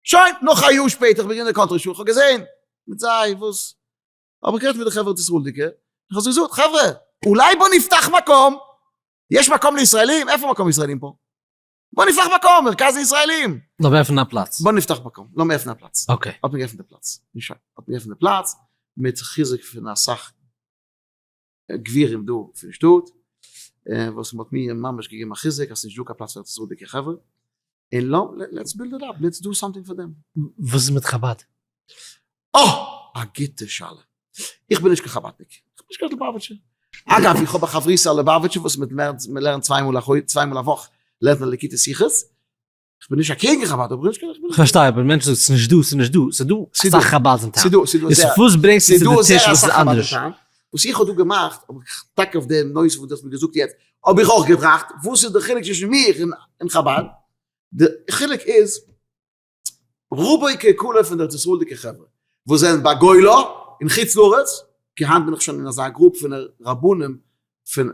Speaker 2: שוין, נאך א יאר שפעטער, איך בין געווען אין די country שול, איך האב געזען מיט זיי וואס, האב איך גערעדט מיט די חברה ארץ ישראל'דיגע, איך האב זיי געזאגט, חברה, אולי בוא נפתח מקום, יש מקום לישראלים? איפה מקום ישראלים פה? בוא נפתח מקום, מרכז לישראלים.
Speaker 1: לאמיר עפענען א פלאץ.
Speaker 2: בוא נפתח מקום, לאמיר עפענען א פלאץ.
Speaker 1: Okay.
Speaker 2: האט מען געעפנט די פלאץ. שוין, האט מען געעפנט די פלאץ, מיט חיזוק פון אסאך גבירים דא פון שטאט, וואס מ'האט מיר ממש געגעבן א חיזוק אז ס'נישט דא קיין פלאץ פאר ארץ ישראל'דיגע חברה, און let's build it up, let's do something for them.
Speaker 1: וואס איז מיט חבד?
Speaker 2: אה! א גוטע שאלה. איך בין נישט קיין חבדניק. איך בין נישט קיין ליובאוויטשער. אגב, איך האב א חברותא א ליובאוויטשער וואס מ'לערנט צוויי מאל א חודש, צוויי מאל א וואך לערנט מען ליקוטי שיחות. איך בין נישט אקעגן חבד, אבער איך בין נישט קיין.
Speaker 1: כ'פארשטיי, אבער מענטשן זאגן ס'נישט דא, ס'נישט דא, ס'איז דא אסאך חבד'ס אין town. איז וואס ברענגסטו צו די טיש וואס איז אנדערש?
Speaker 2: וואס איך האב דא געמאכט, האב איך טאקע אויף די נושא וואס דו האסט מיר געזאגט יעצט, האב איך אויך געטראכט, וואס איז די חילוק צווישן מיך און חבד? די חילוק איז, רובו ככולו פון די ארץ ישראל'דיגע חברה וואס זענען בגולה אין חוץ לארץ, כי היינט בין איך שוין אין אזא group פון רבנים פון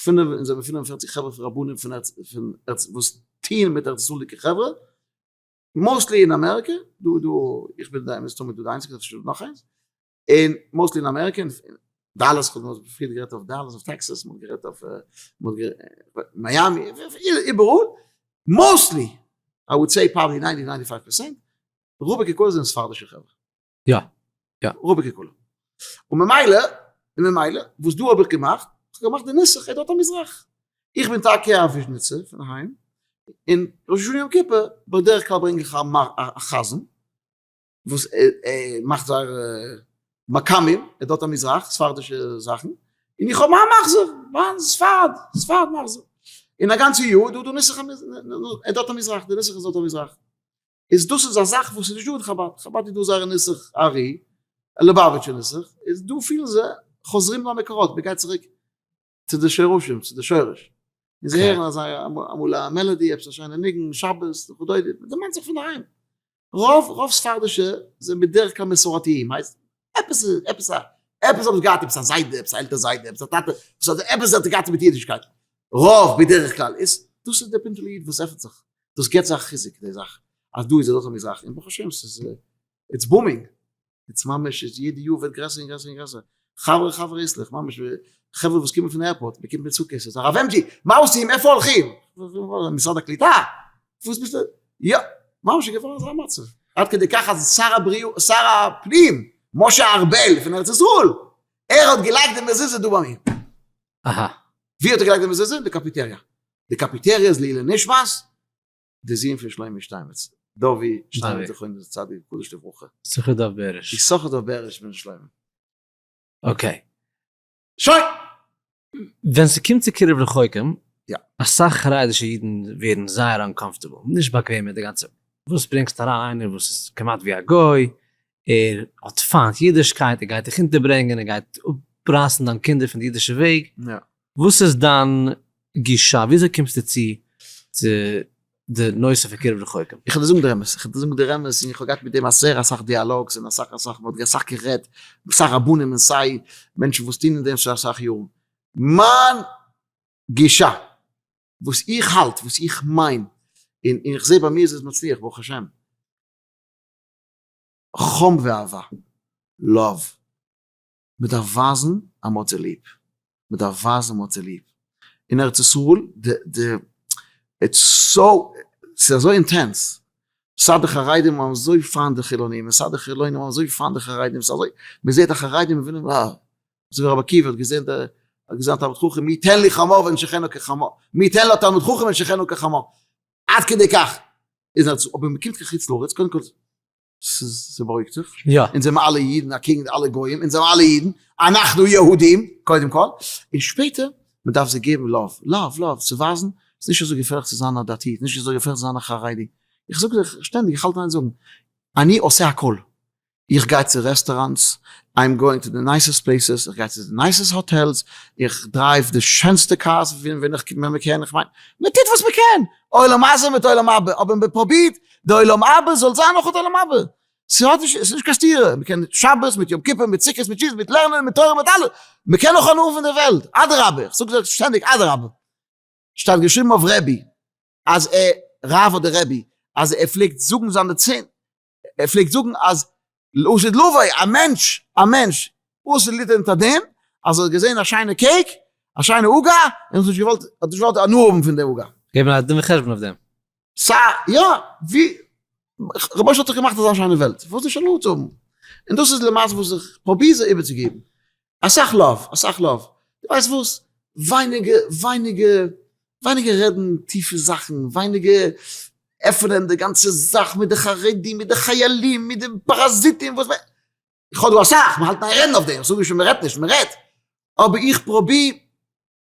Speaker 2: פינף אונז זענען 45 חברה פון רבנים פון ארץ פון ארץ וואס טוען מיט ארץ ישראל'דיגע חברה, mostly אין אמעריקע, דא דא איך בין די מסתמא דא די איינציגסטע אפשר נאך איינס, און mostly אין אמעריקע, אין דאלאס, כ'האב נאר פריער גערעדט אויף דאלאס אויף טעקסאס, מ'האט גערעדט אויף מיאמי, איבעראל, mostly, I would say probably ninety ninety five percent, רובא ככולו זענען ספרדישע חברה.
Speaker 1: יא. יא.
Speaker 2: רובא ככולו. און ממילא, און ממילא, וואס דא האב איך געמאכט, איך האב געמאכט די נוסח עדות המזרח. איך בין טאקע א וויזשניצער פון היים, און ראש השנה יום כיפור, בדרך כלל ברענג איך א חזן, וואס ער מאכט זייערע מקאמים, עדות המזרח, ספרדישע זאכן, און איך האב מיין מחזור, מיין ספרד, ספרד מחזור. און א גאנצע יאר איז דא די נוסח עדות המזרח, די נוסח עדות המזרח. איז דאס איז א זאך וואס איז נישט דא אין חבד, חבד איז דא זייער נוסח ארי, ליובאוויטשע נוסח, איז דא פילן זיי חוזרים למקורות, מען גייט צוריק צו די שורשים, צו די שורש. און זיי הערן אזא אמאל א melody, עפעס א שיינע ניגון, שבת, וכדומה, מען דערמאנט זיך פון דערהיים. רוב רוב ספרדישע זענען בדרך כלל מסורתיים, הייסט עפעס עפעס א עפעס האבן זיי געהאט, עפעס א זיידע, עפעס א עלטער זיידע, עפעס א טאטע, וואס האט עפעס האט געהאט מיט אידישקייט. רוב בדרך כלל איז, דאס איז די פינטעלע איד וואס עפנט זיך, דאס געבט זיי א חיזוק די זאך, אז דא איז אזא מין זאך, און ברוך השם ס'איז it's booming. איטס ממש איז יעדע יאר ווערט גרעסער און גרעסער און גרעסער, חברה חברה איסלעך, ממש ווי חברה וואס קומען פון airport, מען קומט מיט suitcases, הרב MG, מה עושים, איפה הולכים? משרד הקליטה, וואס ביסטו, יא, ממש איז געווארן אזא מצב, עד כדי כך אז שר הבריאות, שר הפנים, משה ארבל פון ארץ ישראל, ער האט געלייגט די מזוזה דא ביי מיר.
Speaker 1: אהא.
Speaker 2: ווי האט ער געלייגט די מזוזה? אין די קאפיטעריא. די קאפיטעריא איז לעילוי נשמת די זון פון שלמה שטיינמעץ, דוד שטיינמעץ זכרונו לצדיק וקדוש לברכה.
Speaker 1: יששכר דוב בעריש.
Speaker 2: יששכר דוב בעריש בן שלמה.
Speaker 1: okay.
Speaker 2: שוין!
Speaker 1: ווען ס'קומט צו קירוב רחוקים,
Speaker 2: יא.
Speaker 1: אסאך חרדישע אידן ווערן זייער uncomfortable, נישט באקוועם מיט די גאנצע, וואס ברענגסט אריין איינער וואס איז כמעט ווי א גוי, ער האט פיינט אידישקייט, ער גייט דיך אונטערברענגען, ער גייט אפרייסן דיין קינדער פון די אידישע וועג,
Speaker 2: יא.
Speaker 1: וואס איז דיין גישה? וויאזוי קומסטו צו צו די נושא פון קירוב רחוקים?
Speaker 2: איך וועל דיר זאגן דער אמת, איך וועל דיר זאגן דער אמת, און איך האב געהאט מיט דעם זייער אסאך דיאלאגס און אסאך אסאך, מען האט אסאך גערעדט, סיי רבנים און סיי מענטשן וואס טוהן אין דעם שוין אסאך יארן, מיין גישה, וואס איך האלט, וואס איך מיין, און איך זעה ביי מיר איז עס מצליח ברוך השם, חום ואהבה, love. מען דארף ווייזן אז מען האט זיי ליב, מען דארף ווייזן מען האט זיי ליב, אין ארץ ישראל די די it's so ס'איז אזוי intense, סיי די חרדים האבן אזוי פיינט די חילונים און סיי די חילונים האבן אזוי פיינט די חרדים, ס'איז אזוי, מען זעט א חרדים ווילן אה, אזוי ווי רבי עקיבא האט געזען די האט געזען א תלמיד חכם מי יתן לי חמור ואנשכנו כחמור, מי יתן לו תלמיד חכם ואנשכנו כחמור, עד כדי כך איז ארץ, אבער מען קומט קיין חוץ לארץ קודם כל ס'בארואיגט זיך,
Speaker 1: יא.
Speaker 2: אונז זעמער אלע אידן אקעגן די אלע גויים, אונז זעמער אלע אידן, אנחנו יהודים, קודם כל, און שפעטער, מען דארף זיי געבן love, love, love, צו ווייזן, ס'איז נישט אזוי געפערליך צו זיין א דתי, ס'איז נישט אזוי געפערליך צו זיין א חרדי, איך זאג דיך שטענדיג, איך האלט אין איין זאגן, אני עושה הכל, איך גיי צו restaurants, I'm going to the nicest places, איך גיי צו די nicest hotels, איך drive די שענסטע cars ווען איך ווען מען קען, איך מיין, מען טוט וואס מען קען, עולם הזה מיט עולם הבא, אבער מען פרובירט די עולם הבא זאל זיין אויך עולם הבא, ס'האט נישט, ס'איז נישט קיין סתירה, מען קען שבת מיט יום כיפור מיט סוכות מיט שישי מיט לערנען מיט תורה מיט אלעס, מען קען נאך הנאה פון די וועלט, אדרבה, איך זאג דאס שטענדיג אדרבה, שטייט געשריבן אויף רבי אז ער, רב אדער רבי, אז ער פלעגט זאגן זיינע צען, ער פלעגט זאגן אז לעתיד לבוא, א מענטש, א מענטש, עתיד ליתן את הדין, אז ער האט געזען א שיינע cake, א שיינע עוגה, און האט נישט געוואלט, האט נישט געוואלט הנאה האבן פון די עוגה.
Speaker 1: געבן א דין וחשבון אויף דעם.
Speaker 2: סא, יא, ווי, רבוש ע האט דאך געמאכט אזא שיינע וועלט, פארוואס נישט הנאה צו האבן? און דאס איז למעשה וואס איך פרוביר זיי איבערצוגעבן. אסאך love, אסאך love. דו ווייסט וואס? ווייניגער, ווייניגער, ווייניגער רעדן טיפע זאכן, ווייניגער עפענען די גאנצע זאך מיט די חרדים, מיט די חיילים, מיט די פאראזיטים, וואס וויי. איך האב דא אסאך, מען האלט אין רעדן אויף דעם, איך זאג נישט מען רעדט נישט, מען רעדט. אבער איך פרוביר,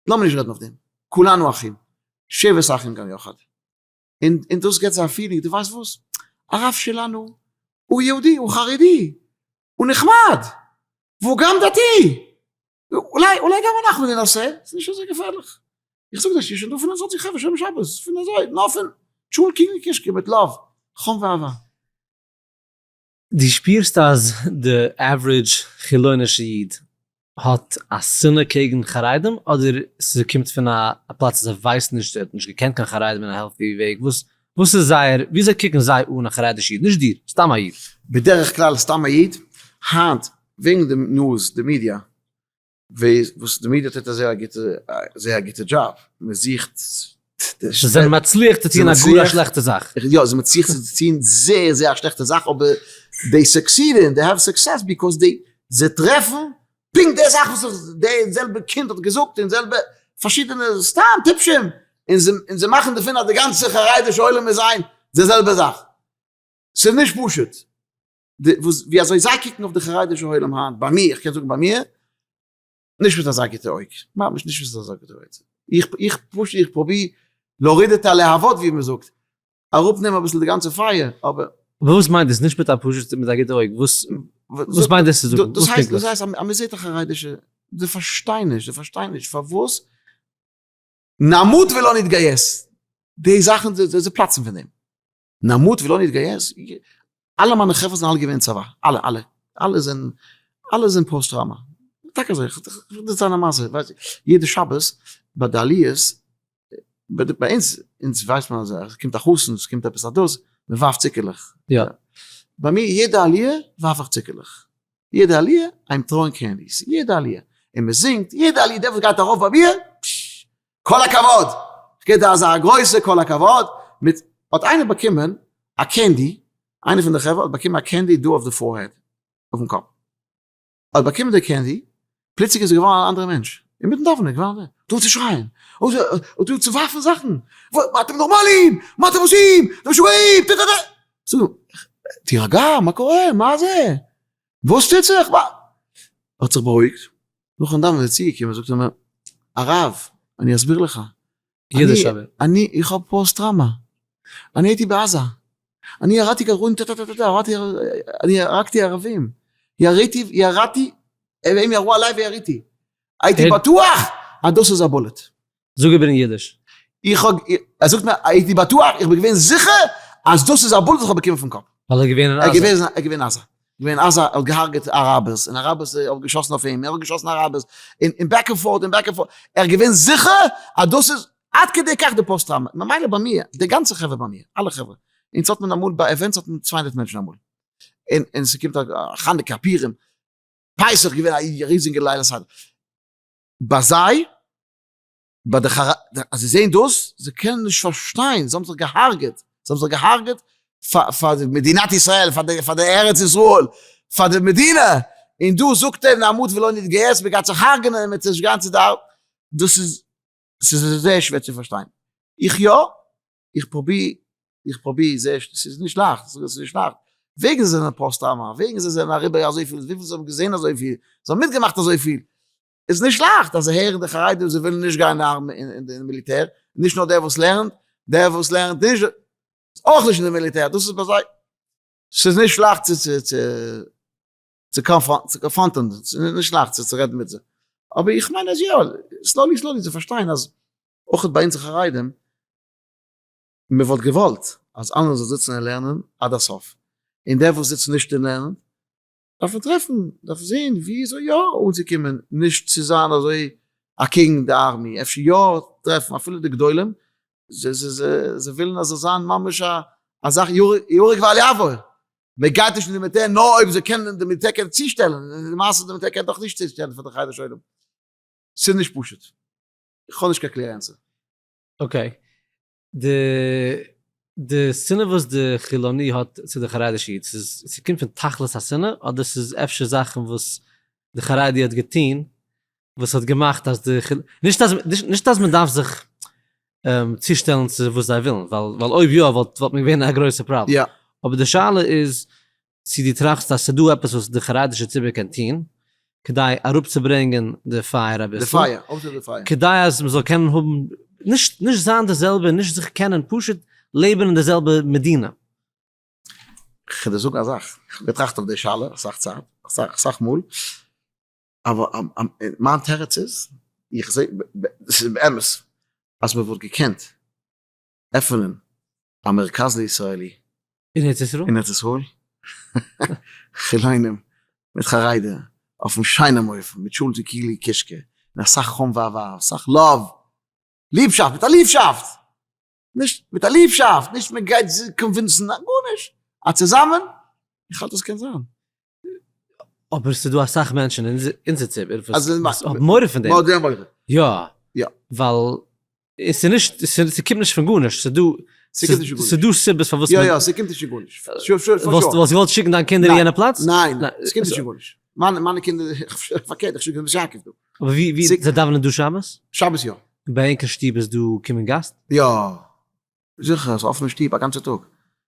Speaker 2: לאמיר נישט רעדן אויף דעם. כולנו אחים, שבת אחים גם יחד. און און דאס געבט זיי א feeling, דו ווייסט וואס? הרב שלנו הוא יהודי, הוא חרדי, הוא נחמד, והוא גם דתי! אולי אולי גם אנחנו ננסה, ס'איז נישט אזוי געפערליך. איך זאג דיר ס'איז שוין דא פון אזעלכע חברה שומרי שבת, פון אזוי, נאר פון טשולנט קינגל קישקע מיט love, חום ואהבה.
Speaker 1: דו שפירסט אז די average חילונישע איד האט א שנאה קעגן חרדים אדער ס'קומט פון א פלאץ אז ער ווייסט נישט ער האט נישט געקענט קיין חרדים אין א healthy וועג וואס וואס איז זייער וויאזוי קוקן זיי אן א חרדישע איד נישט דיר סתם א איד?
Speaker 2: בדרך כלל סתם א איד, היינט וועגן די news די מידיא וואס די מידיא טוט א זייער גוטע זייער גוטע דזשאב, מען זוכט
Speaker 1: זיי זענען מצליח צו טון א גאר א שלעכטע זאך.
Speaker 2: יא, זיי זענען מצליח צו טון זייער זייער א שלעכטע זאך, אבער they succeeding, they have success because they, זיי טרעפן פונקט די זאך וואס די זעלבע קינד האט געזאגט און זעלבע פארשידענע סתם טיפשים, און זיי מאכן דערפון אז די גאנצע חרדישע עולם איז איין די זעלבע זאך. ס'איז נישט פשוט. ווי אזוי זיי קוקן אויף די חרדישע עולם היינט, ביי מיר, איך קען זאגן ביי מיר, נישט מיט אזא גוטע אויג, ממש נישט מיט אזא גוטע אויג, איך איך פשוט איך פרוביר להוריד את הלהבות ווי מען זאגט, אראפנעמען אביסל די גאנצע פייער, אבער.
Speaker 1: וואס מיינט דאס נישט מיט א פשוט מיט א גוטע אויג, וואס וואס מיינט דאס צו זאגן?
Speaker 2: דאס הייסט דאס הייסט אז מען זעט א חרדישע, זיי פארשטיין נישט, זיי פארשטיין נישט פארוואס. נמות ולא נתגייס, די זאכן זיי פלאצן פון דעם, נמות ולא נתגייס, אלע מיינע חברה זענען אלע געווען אין צבא, אלע אלע, אלע זענען, אלע זענען פאוסט טראומא, טאקע אזוי, איך וויל דיר זאגן א מעשה, ווייסט יעדע שבת ביי די עליות, ביי אונז, אונז ווייסט מען אז עס קומט א חתן, עס קומט עפעס א דאס, מען ווארפט צוקערלעך,
Speaker 1: יא.
Speaker 2: ביי מיר יעדע עליה ווארף איך צוקערלעך, יעדע עליה I'm throwing candies, יעדע עליה, און מען זינגט, יעדע עליה דער וואס גייט ארויף ביי מיר, פששש, כל הכבוד! כ'געב דיר אזא גרויסע כל הכבוד, מיט האט איינער באקומען א candy, איינער פון די חברה האט באקומען א candy דא אויף די forehead, אויפן קאפ, האט באקומען די candy, פלוצלינג איז ער געווארן אן אנדערע מענטש, אינמיטן דאווענען איז געווארן אנדערע, דא צו שרייען, דא צו ווארפן זאכן, מה אתם נורמלים? מה אתם עושים? אתם משוגעים! טה טה טה! זאג אים, תירגע, מה קורה? מה זה? וואס טוט זיך? מה? האט זיך בארואיגט, נאכן דאווענען איז ער צוגעקומען זאגט ער מיר, הרב, אני אסביר לך,
Speaker 1: יעדע שבת.
Speaker 2: אני, איך האב פאוסט טראומא, אני הייתי בעזה, אני ירדתי כדורים טה טה טה טה, אני הרגתי ערבים, יריתי, ירדתי, הם ירו עליי ויריתי, הייתי בטוח אז דאס איז א bullet.
Speaker 1: זאג איבער אין אידיש.
Speaker 2: איך האב, ער זאגט מיר, הייתי בטוח, איך בין געווען זיכער אז דאס איז א bullet וואס איך האב באקומען פון קאפ.
Speaker 1: ווייל ער איז געווען אין עזה.
Speaker 2: ער איז געווען אין עזה. געווען אין עזה, ער האט געהארגעט אראבערס, און אראבערס האבן געשאסן אויף אים, ער האט געשאסן אראבערס, און back and forth און back and forth, ער איז געווען זיכער אז דאס איז, עד כדי כך די פאוסט טראומא, ממילא ביי מיר, די גאנצע חברה ביי מיר, אלע חברה, אונז האט מען אמאל ביי events האט מען 200 מענטשן אמאל, און און ס'קומט א חנוכה, פורים, פסח געווען א ריזיגע ליל הסדר, ביי זיי, ביי די חר ד, אז זיי זעהן דאס, זיי קענען נישט פארשטיין, זיי האבן זיך געהארגעט, זיי האבן זיך געהארגעט פאר פאר די מדינת ישראל, פאר די פאר די ארץ ישראל, פאר די מדינה, און דא זאגט ער נמות ולא נתגייס, מען גייט זיך הרג'נען, מען וועט נישט גיין צו די ארבעט, דאס איז, ס'איז זייער שווער צו פארשטיין, איך יא, איך פרוביר, איך פרוביר זייער, ס'איז נישט לייכט, ס'איז נישט לייכט, וועגן זיי זענען פאוסט טראומא, וועגן זיי זענען אריבער אזויפיל, וויפיל זיי האבן געזען אזויפיל, זיי האבן מיטגעמאכט אזויפיל, איז נישט לייכט אז זיי הערן די חרדים זיי ווילן נישט גיין אין די מיליטער, נישט נאר דער וואס לערנט, דער וואס לערנט נישט איז אויך נישט אין די מיליטער, דאס איז ביי זיי, ס'איז נישט לייכט צו צו צו צו confront ען, ס'איז נישט לייכט צו רעדן מיט זיי, אבער איך מיין אז יא, slowly slowly זיי פארשטיין אז אויך ביי אונז חרדים, מען וואלט געוואלט אז אלע זאלן זיצן און לערנען עד הסוף, און דער וואס זיצט נישט און לערנט, דארף מען טרעפן, דארף מען זעהן וויאזוי יא אנצוקומען, נישט צו זיין אזוי אקעגן די army, אפשר יא טרעפן אפילו די גדולים, זיי ווילן אז זאל זיין ממש א זאך יהרג ואל יעבור, מען גייט נישט אין די מיליטער נאר אויב זיי קענען, די מיליטער קען צושטעלן, און למעשה די מיליטער קען דאך נישט צושטעלן פאר די חרדישע עולם, ס'איז נישט פשוט, איך האב נישט קיין clear answer.
Speaker 1: Okay, די די שנאה וואס די חילוני האט צו די חרדישע איד, ס'איז ס'קומט פון תכלית השנאה אדער ס'איז אפשר זאכן וואס די חרדי האט געטון וואס האט געמאכט אז די חיל נישט אז נישט אז מ'דארף זיך צושטעלן צו וואס זיי ווילן ווייל ווייל אויב יא וואלט וואלט מען געווען אין א גרויסע פראבלעם אבער די שאלה איז צו דו טראכסט אז ס'דא עפעס וואס די חרדישע ציבור קען טון כדי אראפצוברענגען די פייער אביסל, כדי אז מ'זאל קענען האבן, נישט נישט זיין די זעלבע, נישט זיך קענען, פשוט לעבן אין די זעלבע מדינה.
Speaker 2: כ'וועל דיר זאגן א זאך, כ'האב געטראכט אויף די שאלה אסאך צייט, אסאך אסאך מאל, אבער מיין תירוץ איז, איך זע, ס'איז באמת, אז מ'וואלט געקענט עפענען א מרכז לישראלי.
Speaker 1: אין ארץ ישראל?
Speaker 2: אין ארץ ישראל. חילונים מיט חרדים אויפן שיינעם אופן מיט טשולנט און קילי קישקע און אסאך חום ואהבה אסאך love ליבשאפט מיט א ליבשאפט נישט מיט א ליבשאפט נישט מען גייט זיי convince ן גארנישט א צוזאמען איך האלט עס קען זיין.
Speaker 1: אבער ס'איז דא אסאך מענטשן אין אונזער ציבור וואס האבן מורא פון דעם. יא. ווייל עס איז נישט, ס'קומט נישט פון גארנישט, ס'איז דא, ס'איז דא סיבות פארוואס
Speaker 2: יא יא, ס'קומט נישט פון גארנישט.
Speaker 1: וואלסט געוואלט שיקן דיין קינדער אין יענע פלאץ?
Speaker 2: ניין, ס'קומט נישט פון גארנישט. מיינע קינדער, פארקערט, איך שיק זיי נישט יעקב דא.
Speaker 1: אבער ווי, ווי, זיי דאווענען דא שבת?
Speaker 2: שבת יא.
Speaker 1: ביי ענק אין שטוב איז דא קומען גאסט?
Speaker 2: יא. זיכער, ס'איז אפענע שטוב א גאנצע טאג.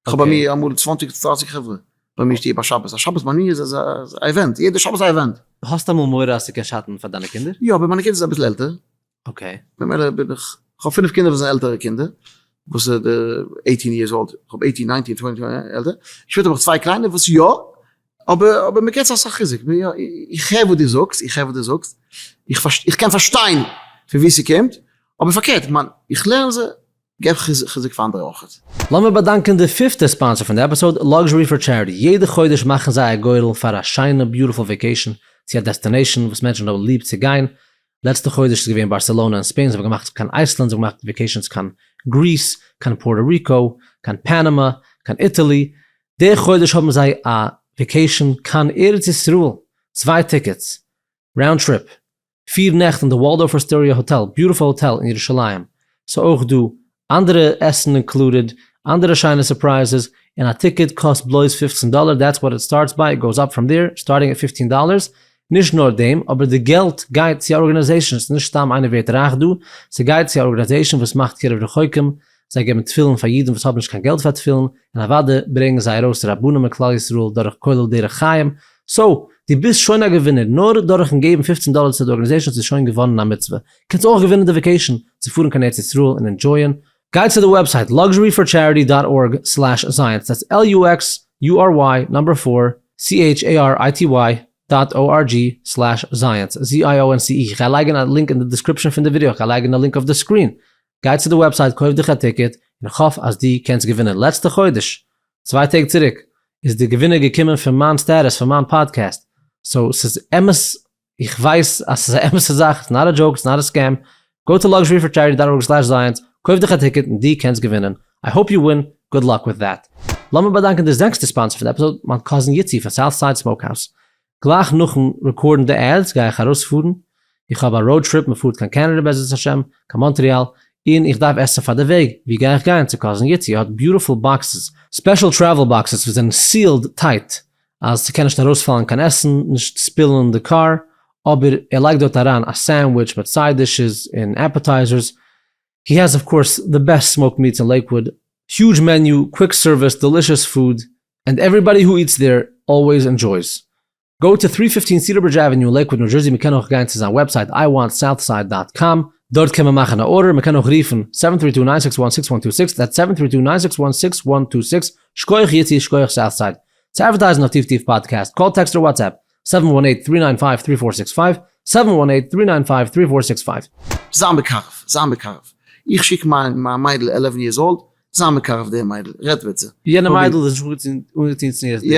Speaker 2: איך האב ביי מיר אמאל צוואנציג דרייסיג חברה ביי מיר שטוב א שבת. א שבת ביי מיר איז א event, יעדע שבת א event.
Speaker 1: האסט אמאל מורא אז ס'קען שאטן פאר דיינע קינדער?
Speaker 2: יא, אבער מיינע קינדער זענען אביסל עלטער.
Speaker 1: Okay.
Speaker 2: ממילא בין איך, איך האב פינף קינדער וואס זענען עלטערע קינדער, וואס איז די eighteen years old, איך האב eighteen, nineteen, twenty, עלטער. שפעטער האב איך צוויי קליינע וואס יא, אבער אבער מ'געט זיי אסאך חיזוק. איך הער וואס דו זאגסט, איך הער וואס דו זאגסט, איך קען פארשטיין פון וואו ס'קומט. אבער פארקערט, איך מיין, איך לערן זיי, געב חיזוק פאר אנדערע אויכעט.
Speaker 1: לאמיר באדאנקען די פיפטע sponsor פון די episode, Luxury for Charity, יעדע חודש מאכן זיי א גורל פאר א שיינע beautiful vacation צו א destination וואס מענטשן האבן ליב צו גיין, לעצטע חודש איז געווען בארסעלאנע אין ספעין, זיי האבן געמאכט קיין אייסלענד, זיי האבן געמאכט vacations קיין Greece, קיין פארטא ריקא, קיין פאנאמא, קיין Italy, די חודש האבן זיי א vacation קיין ארץ ישראל, צוויי tickets, round trip, פיר נעכט אין די Waldorf Astoria Hotel, beautiful hotel אין ירושלים, ס'איז אויך דא אנדערע עסן included, אנדערע שיינע surprises, און א ticket קאסט בלויז 15 דאלער, that's what it starts by, it goes up from there, starting at 15 dollars, נישט נאר דעם, אבער די געלט גייט צו א organization, ס'איז נישט סתם איינער ווערט רייך דא, ס'גייט צו א organization וואס מאכט קירוב רחוקים, זיי געבן תפילין פאר אידן וואס האבן נישט קיין געלט פאר תפילין, און אוודאי ברענגען זיי ארויס רבנים אין כלל ישראל דורך כולל דרך חיים, so, דו ביסט שוין א געווינער, נאר דורכן געבן 15 דאלער צו די organization האסטו שוין געוואנען א מצוה, קענסט אויך געווינען די vacation צו פארן קיין ארץ ישראל און enjoy ען, גיי צו די website luxuryforcharity dot org slash זייענס, that's L-U-X-U-R-Y number four C-H-A-R-I-T-Y dot O-R-G slash זייענס, Z-I-O-N-C-E, איך גיי לייגן א link אין די description פון די ווידעא, איך גיי לייגן א link אויף די screen, גיי צו די website קויף דיך א ticket און כ'האף אז דו קענסט געווינען. לעצטע חודש, צוויי טעג צוריק, איז די געווינער געקומען פון מיין status פון מיין פאדקעסט, so ס'איז אמת, איך ווייס אז ס'איז א אמת'ע זאך, it's not a joke, it's not a scam, go to luxury for charity dot org slash זייענס, קויף דיך א ticket און דו קענסט געווינען, I hope you win, good luck with that. לאמיר באדאנקען די זעקסטע sponsor פון די episode, מיין cousin יצי פון South Side Smokehouse. גלייך נאכן record ן די ads גיי איך ארויספארן, איך האב א road trip, מען פארט קיין קענעדע בעזרת השם, קיין מאנטריאל, און איך דארף עסן פאר די וועג, ווי גיי איך גיין? צו cousin יצי, ער האט beautiful boxes, special travel boxes וואס זענען sealed tight אז ס'קען נישט ארויספאלן קיין עסן, נישט spill ן די קאר, אבער ער לייגט דארט אריין א sandwich מיט side dishes און appetizers, he has of course the best smoked meats אין לעיקוואוד, huge menu, quick service, delicious food, and everybody who eats there always enjoys. Go to 315 Cedar Bridge Avenue אין לעיקוואוד ניו דזשערסי, מ'קען אויך גיין צו זיין website I want Southside dot com, דארט קען מען מאכן א order, מ'קען אויך רופן seven three two nine six one six one two six, that's seven three two nine six one six one two six, שקויעך יצי שקויעך Southside. צו advertise ן אויף טיף טיף פאדקעסט, call text אדער WhatsApp, seven one eight three nine five three four six five, seven one eight three nine five three four six five.
Speaker 2: זיי מקרב, זיי מקרב. איך שיק מיין מיידל eleven years old, זיי מקרב די מיידל, רעד מיט זי.
Speaker 1: יענע מיידל איז נישט אנגעטון צניעות'דיג,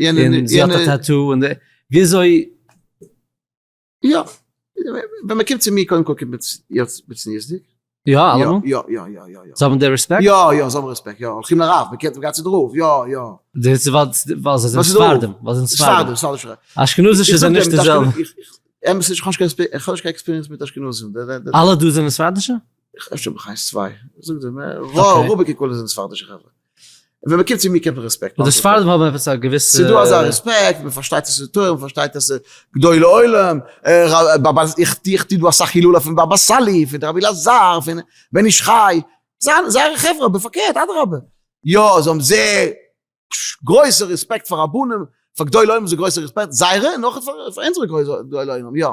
Speaker 1: און זי האט א tattoo, און די, וויאזוי.
Speaker 2: יא, ווען מען קומט צו מיר קודם כל קומט מען יא צניעות'דיג.
Speaker 1: יא, אלעמאל?
Speaker 2: יא, יא, יא, יא, יא.
Speaker 1: זיי האבן די רעספעקט?
Speaker 2: יא, יא, זיי האבן רעספעקט, יא, הולכים לרב, מען קען, מען גייט צו די רב, יא, יא.
Speaker 1: דאס איז ווייל זיי זענען ספרדים, ווייל זיי זענען ספרדים.
Speaker 2: ספרדים, ספרדישע.
Speaker 1: אשכנזישע זענען נישט די זעלבע.
Speaker 2: אמת איז, איך האב נישט קיין experience מיט אשכנזים.
Speaker 1: אלע דא זענען ספרדישע?
Speaker 2: אפשר האב איך איינס צוויי. זאג דיר, רוב רובא ככולו זענען ספרדישע חברה. ווען מען קומט צו מיר קומט מען רעספעקט.
Speaker 1: די ספרדים האבן עפעס א געוויסע.
Speaker 2: ס'איז דא אזא רעספעקט, מען פארשטייט אז ס'איז תורה, מען פארשטייט אז ס'איז גדולי עולם, איך טו דא אסאך הילולא פון באבא סאלי, פון רבי אלעזר, פון בן איש חי, זייערע חברה, אבער פארקערט, אדרבה. יא, זיי האבן זייער גרויסע רעספעקט פאר רבנים, פאר גדולי עולם איז א גרויסע רעספעקט, זייערע און אויך פאר אונזערע גדולי עולם, יא.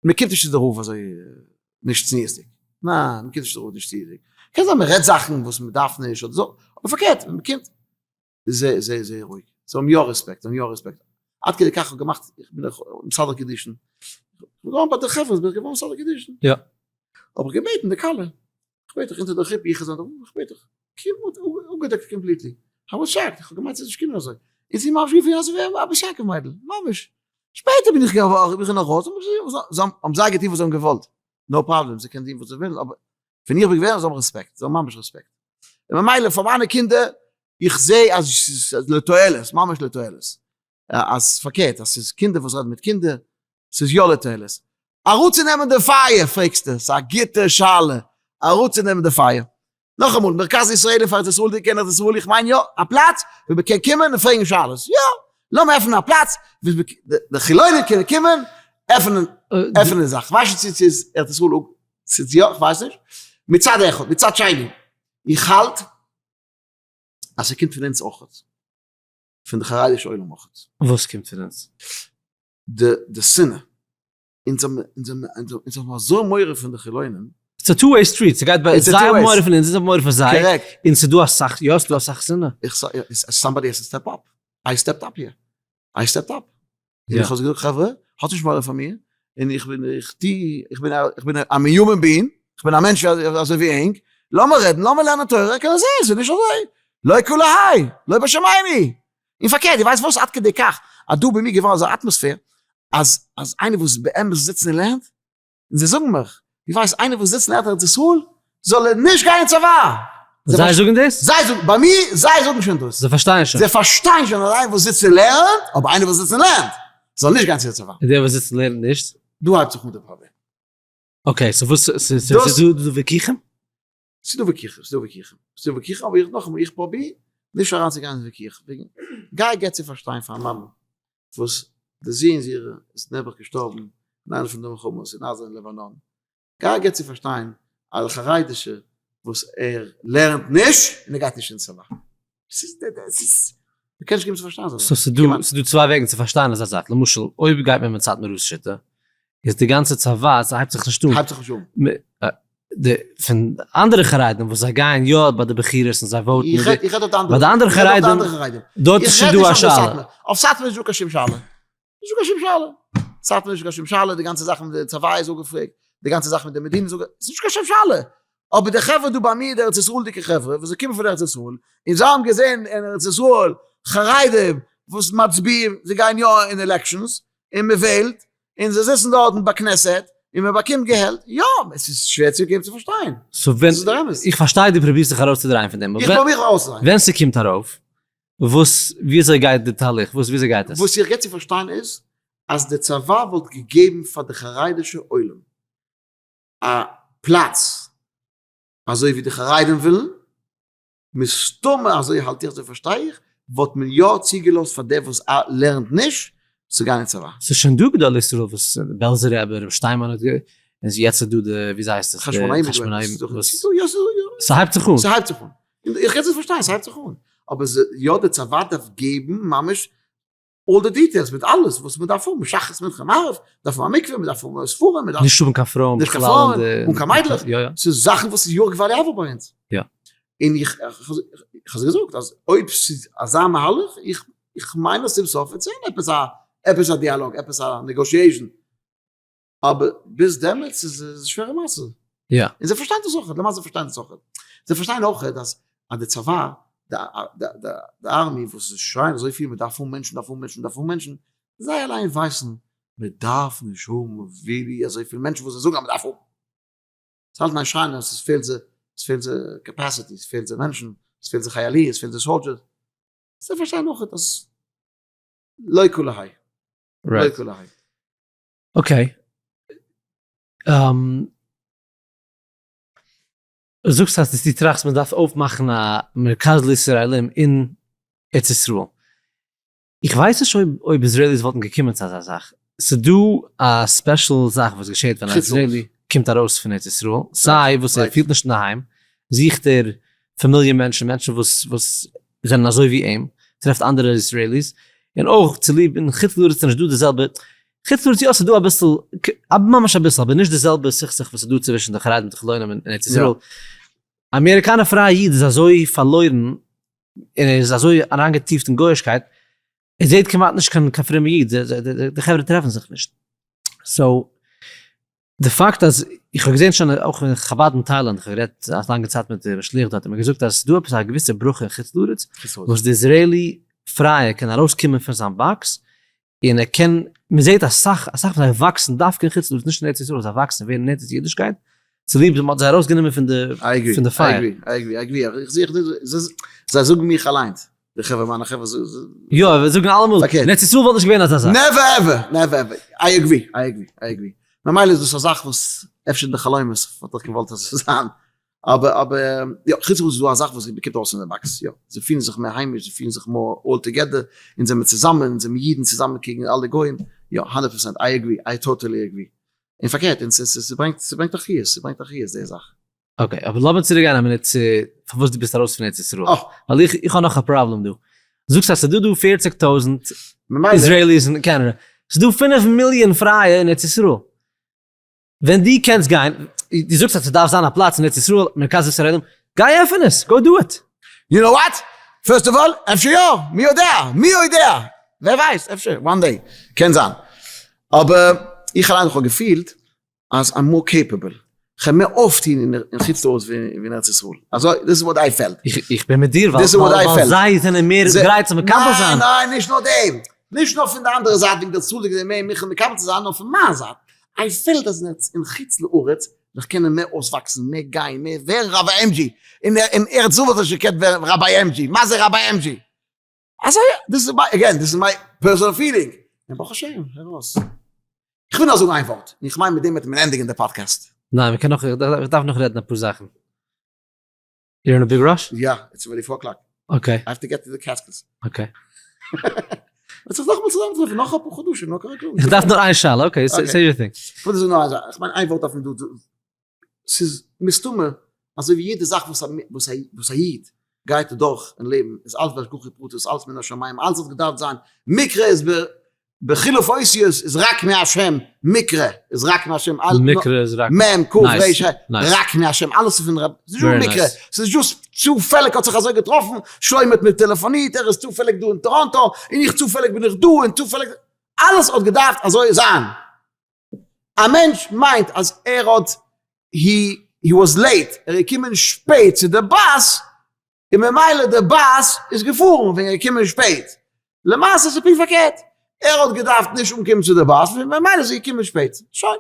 Speaker 2: מען קומט נישט צו די רב אזוי נישט צניעות'דיג, ניין מען קומט נישט צו די רב נישט צניעות'דיג, קען זיין מען רעדט זאכן וואס מען דארף נישט אדער זאל, אבער פארקערט ווען מען קומט איז זייער זייער זייער רואיג, זיי האבן יא רעספעקט, זיי האבן יא רעספעקט, עד כדי כך איך האב געמאכט, איך בין דאך מסדר קידושין, איך בין געווארן ביי די חברה בין איך געווארן מסדר קידושין,
Speaker 1: יא.
Speaker 2: האב איך געבעטן די כלה, איך בעט דיך אונטער די חופה איך זאל, איך בעט דיך, קום אפגעדעקט completely, I was shocked, איך האב געמיינט ס'וועט נישט קומען אזוי, און זי ממש געפילט אזוי ווי א בית יעקב מיידל, ממש. שפעטער בין איך געוואר איך בין ארויס האבן זיי געטון וואס זיי האבן געוואלט no problem זיי קענען טון וואס זיי ווילן אבער ווען איך בין געווען זיי האבן רעספעקט זיי האבן ממש רעספעקט און ממילא פאר מיינע קינדער איך זע אז ס'איז לתועלת ממש לתועלת אז פארקערט אז ס'איז קינדער וואס רעדן מיט קינדער ס'איז יא לתועלת אראפצונעמען די פייער פרעגסטו ס'איז א גוטע שאלה אראפצונעמען די פייער נאכאמאל, מרכז ישראלי פאר ארץ ישראל'דיגע אין ארץ ישראל, איך מיין יא, א פלאץ ווי מען קען קומען און פרעגן שאלות, יא, לאמיר עפענען א פלאץ ווי די חילונים קענען קומען, עפענען, עפענען זאך, כ'ווייס נישט צו ס'איז ארץ ישראל, ס'איז יא, כ'ווייס נישט, מצד אחד, מצד שני, איך האלט אז ס'קומט פון אונז אויכעט, פון די חרדישע עולם אויכעט.
Speaker 1: וואס קומט פון אונז?
Speaker 2: די שנאה. אונז האבן אונז האבן אונז האבן אזוי מורא פון די חילונים.
Speaker 1: ס'איז א two way street, ס'גייט ביי זיי האבן מורא פון אונז, אונז האבן מורא פון זיי.
Speaker 2: correct.
Speaker 1: און ס'איז דא אסאך, יא ס'איז דא אסאך שנאה.
Speaker 2: איך זאג, somebody has to step up. I stepped up here. I stepped up. און איך האב זיי געזאגט חברה, האטס נישט מורא פון מיר, און איך בין איך טו, איך בין א איך בין א human being. כ'בין א מענטש אזוי ווי ענק, לאמיר רעדן, לאמיר לערנען תורה, קען ער זעהן ס'איז נישט אזוי, לא כולי האי, לא בשמים היא. און פארקערט, דו ווייסט וואס, עד כדי כך, אז דא ביי מיר געווארן אזא אטמאספער, אז אז איינער וואס באמת זיצן און לערנט, און זיי זאגן מיך, דו ווייסט איינער וואס זיצט און לערנט ארץ ישראל, זאל ער נישט גיין אין צבא!
Speaker 1: זיי זאגן דאס?
Speaker 2: זיי זאגן, ביי מיר, זיי זאגן שוין דאס.
Speaker 1: זיי פארשטייען שוין.
Speaker 2: זיי פארשטייען שוין אז איינער וואס זיצט און לערנט, אבער איינער וואס זיצט און לערנט, זאל נישט גיין צו די צבא.
Speaker 1: און דער וואס זיצט און לערנט נישט?
Speaker 2: דא הייבט זיך אן די פראבלעם.
Speaker 1: okay, so וואס, ס'איז דא וויכוחים?
Speaker 2: ס'איז דא וויכוחים, ס'איז דא וויכוחים, ס'איז דא וויכוחים, אבער איך נאכאמאל, איך פרוביר נישט אריינצוגיין אין וויכוח, וועגן גיי געב צו פארשטיין פאר א מאמע וואס די זון אירע איז נעבעך געשטארבן אין איינע פון די מלחמות אין עזה און לבנון, גיי געב צו פארשטיין א חרדישע וואס ער לערנט נישט און ער גייט נישט אין צבא. ס'איז ס'איז מ'קען נישט געבן צו פארשטיין אזא זאך.
Speaker 1: so ס'דא ס'דא צוויי וועגן צו פארשטיין אזא זאך, למשל אויב גייט מען מיט סאטמאר רב'ס שיטה איז די גאנצע צבא ס'הייבט זיך נישט אן.
Speaker 2: הייבט זיך נישט אן.
Speaker 1: די פון אנדערע חרדים וואס זיי גייען יא ביי די בחירות און זיי vote ן
Speaker 2: איך רעד איך רעד אויף די אנדערע
Speaker 1: ביי די אנדערע חרדים דארט איז שוין דא א שאלה.
Speaker 2: אויף סאטמאר איז נישטא קיין שום שאלה. נישטא קיין שום שאלה. סאטמאר נישטא קיין שום שאלה, די גאנצע זאך מיט די צבא איז אפגעפרעגט, די גאנצע זאך מיט די מדינה איז אפגעפרעגט, ס'איז נישט קיין שום שאלה. אבער די חברה דא ביי מיר, די ארץ ישראל'דיגע חברה, וואס זיי קומען פון ארץ ישראל, און זיי האבן געזען אין ארץ ישראל חרדים וואס מצביעים, זיי גייען יא אין elections, און מען וועלט, און זיי זיצן דארטן ביי כנסת, און מען באקומט געהעלט, יא, עס איז שווער צו געבן צו פארשטיין.
Speaker 1: so ווען, איך פארשטיי דו פרובירסט זיך ארויסצודרייען פון דעם,
Speaker 2: אבער
Speaker 1: ווען ס'קומט ארויף, וואס וויאזוי גייט די תהליך? וואס וויאזוי גייט עס?
Speaker 2: וואס איך גיב צו פארשטיין איז אז די צבא וואלט געגעבן פאר די חרדישע עולם א פלאץ אזוי ווי די חרדים ווילן, מסתמא אזוי האלט איך אזוי פארשטיי איך, וואלט מען יא צוגעלאזט פאר דער וואס לערנט נישט צו גיין אין צבא.
Speaker 1: ס'איז שוין דא גדולי ישראל וואס בעלזער רבי, רבי שטיינמאן האט גע. און יעצט איז דא די וויאזוי הייסט עס?
Speaker 2: חשמונאים.
Speaker 1: חשמונאים.
Speaker 2: יא ס'איז דא יא.
Speaker 1: ס'הייבט זיך אן.
Speaker 2: ס'הייבט זיך אן. איך קען עס פארשטיין, ס'הייבט זיך אן. אבער יא די צבא דארף געבן ממש all די details מיט אלעס וואס מען דארף האבן, שחרית מנחה מעריב, דארף האבן א מקווה, מען דארף האבן ספרים, מען דארף.
Speaker 1: נישט האבן קיין פרויען
Speaker 2: נישט קיין פרויען, און קיין מיידלעך. ס'איז זאכן וואס איז יהרג ואל יעבור ביי אונז.
Speaker 1: יא.
Speaker 2: און איך איך האב זיי געזאגט אז אויב ס'איז אזא מהלך, איך איך מיין אז צום סוף וועט זיין עפעס א עפעס א דיאלאג, עפעס א negotiation. אבער ביז דעמאלטס איז עס שווערע מעשה.
Speaker 1: יא.
Speaker 2: און זיי פארשטיין דאס אויך, למעשה פארשטיין דאס אויך. זיי פארשטיין אויך אז אז די צבא, די די די army וואס איז שרייען אזויפיל מען דארף האבן מענטשן, מען דארף האבן מענטשן, מען דארף האבן מענטשן, זיי אליין ווייסן מען דארף נישט האבן really אזויפיל מענטשן וואס זיי זאגן אז מען דארף האבן. זיי האלטן איין שרייען אז עס פעלט זיי, עס פעלט זיי capacity, עס פעלט זיי מענטשן, עס פעלט זיי חיילים, עס פעלט זיי soldiers. זיי פארשטיין אויך אז לא כולי האי. לא כולי האי.
Speaker 1: okay. זאגסט אז דו טראכסט מען דארף אויפמאכן א מרכז לישראלים אין ארץ ישראל. איך ווייס נישט אויב אויב Israelis וואלטן געקומען צו אזא זאך. ס'דא א special זאך וואס געשעט ווען א Israeli קומט ארויס פון ארץ ישראל, סיי וואס ער פילט נישט אינדערהיים, זוכט ער familiar מענטשן, מענטשן וואס וואס זענען אזוי ווי אים, טרעפט אנדערע Israelis, און אויך צוליב אין חוץ לארץ איז נישט דא די זעלבע, חוץ לארץ יא ס'איז דא אביסל, ממש אביסל, אבער נישט די זעלבע סכסוך וואס איז דא צווישן די חרדים מיט די חילונים אין ארץ ישראל. אמעריקאנער פרייע איד איז אזוי פארלוירן און ער איז אזוי אריינגעטיפט אין גויאישקייט, ער זעט כמעט נישט קיין פרומע איד, די חברה טרעפן זיך נישט. so די פאקט אז איך האב געזען שוין אויך אין חבד אין טיילאנד, איך האב גערעדט א לאנגע צייט מיט די שליח דארט, האט מיר געזאגט אז עס איז דא עפעס א געוויסע ברכה אין חוץ לארץ, וואס די Israeli פרייע קען ארויס קומען פון זיין box, און ער קען, מען זעט אסאך, אסאך פון זיי וואקסן דווקא אין חוץ לארץ, נישט אין ארץ ישראל, זיי וואקסן ווערן נענטער צו אידישקייט, צוליב מען האט זיי ארויס גענומען פון די פון די פייער.
Speaker 2: I agree, I agree, I agree, זיי זאגן מיך אליינס, די חברה מיינע חברה
Speaker 1: יא, זיי זאגן אלעמאל, אין ארץ ישראל וואלט נישט געווען אזא זאך.
Speaker 2: never ever, never ever, I agree, I agree, I agree. ממילא איז דאס א זאך וואס אפשר אין די חלומות וואלט איך געוואלט אז עס זאל זיין, אבער אבער יא, חוץ וואס איז דא א זאך וואס מ'קומט ארויס פון די box, יא, זיי פילן זיך מער היימיש, זיי פילן זיך מער all together, אונז זעמיר צוזאמען, אונז זעמיר אידן צוזאמען קעגן אלע גוים, יא, הונדערט פראצענט, I agree, I totally agree. און פארקערט, און ס'ברענגט, ס'ברענגט א חיות, ס'ברענגט א חיות די זאך.
Speaker 1: okay, אבער לאמיר צוריק גיין א מינוט צו פארוואס דו ביסט ארויס פון ארץ ישראל. ווייל איך איך האב נאך א פראבלעם דא. זאגסט אז ס'דא דא פערציג טויזנט Israelis אין קענעדע. ס'דא פינף מיליאן פרייע אין ארץ ישראל. ווען דו קענסט גיין, דו זאגסט אז ס'דארף זיין א פלאץ אין ארץ ישראל, מרכז ישראלים, גיי עפען עס, go do it.
Speaker 2: you know what? first of all, אפשר יא, מי יודע, מי יודע, ווער ווייסט, אפשר, one day, קען זיין. אבער איך אליין האב געפילט אז I'm more capable. כ'קען מער אויפטון אין חוץ לארץ ווי אין ארץ ישראל. אזוי, דאס איז what I felt.
Speaker 1: איך בין מיט דיר, ווייל זיי זענען מער גרייט צו מקבל זיין.
Speaker 2: ניין, ניין, נישט נאר דעם. נישט נאר פון די אנדערע זייט וועגן די צדק זענען מער מוכן מקבל צו זיין, נאר פון מיין זייט. I felt אז אין חוץ לארץ וועל איך קענען מער אויסוואקסן, מער גיין, מער ווערן ראביי MG. אין ארץ ישראל וואלט איך נישט געקענט ווערן ראביי MG. מה זה ראביי MG? אזוי, דאס איז מיין, again, דאס איז מיין personal feeling. און ברוך השם, הער אויס. איך וויל נאר זאגן איין ווארט, און איך מיין מיט דעם וועט מען ענדיגן די פאדקעסט.
Speaker 1: ניין, מען קען נאך, איך דארף נאך רעדן אפאר זאכן. You're in a big rush?
Speaker 2: יא, it's already four o'clock.
Speaker 1: Okay.
Speaker 2: I have to get to the Catskills.
Speaker 1: Okay.
Speaker 2: מ'וועט זיך נאכאמאל צוזאמטרעפן נאך אפאר חדשים, נאר קיין כלום.
Speaker 1: איך דארף נאר איין שאלה, okay, say your thing.
Speaker 2: איך וויל דיר זאגן נאר איין זאך, איך מיין איין ווארט דארף מען דא, ס'איז מסתמא אזוי ווי יעדע זאך וואס וואס א איד גייט אדורך אין לעבן איז אלץ בהשגחה פרטית אלץ מן השמים אלץ האט געדארפט זיין מקרה איז בחילוף אותיות איז רק מהשם מקרה איז רק מהשם
Speaker 1: מקרה איז רק
Speaker 2: מ ק ר ה רק מהשם אלעס איז פון רב ס'איז נישט מקרה ס'איז just צופעליג האט זיך אזוי געטראפן שלמה האט מיר טעלעפאנירט ער איז צופעליג דא אין טאראנטא און איך צופעליג בין איך דא און צופעליג אלעס האט געדארפט אזוי זיין. א מענטש מיינט אז ער האט he he was late ער איז געקומען שפעט צו די באס און ממילא די באס איז געפארן ווען ער איז געקומען שפעט, למעשה איז פונקט פארקערט ער האט געדארפט נישט אנקומען צו די באס און ממילא איז ער געקומען שפעט, שוין.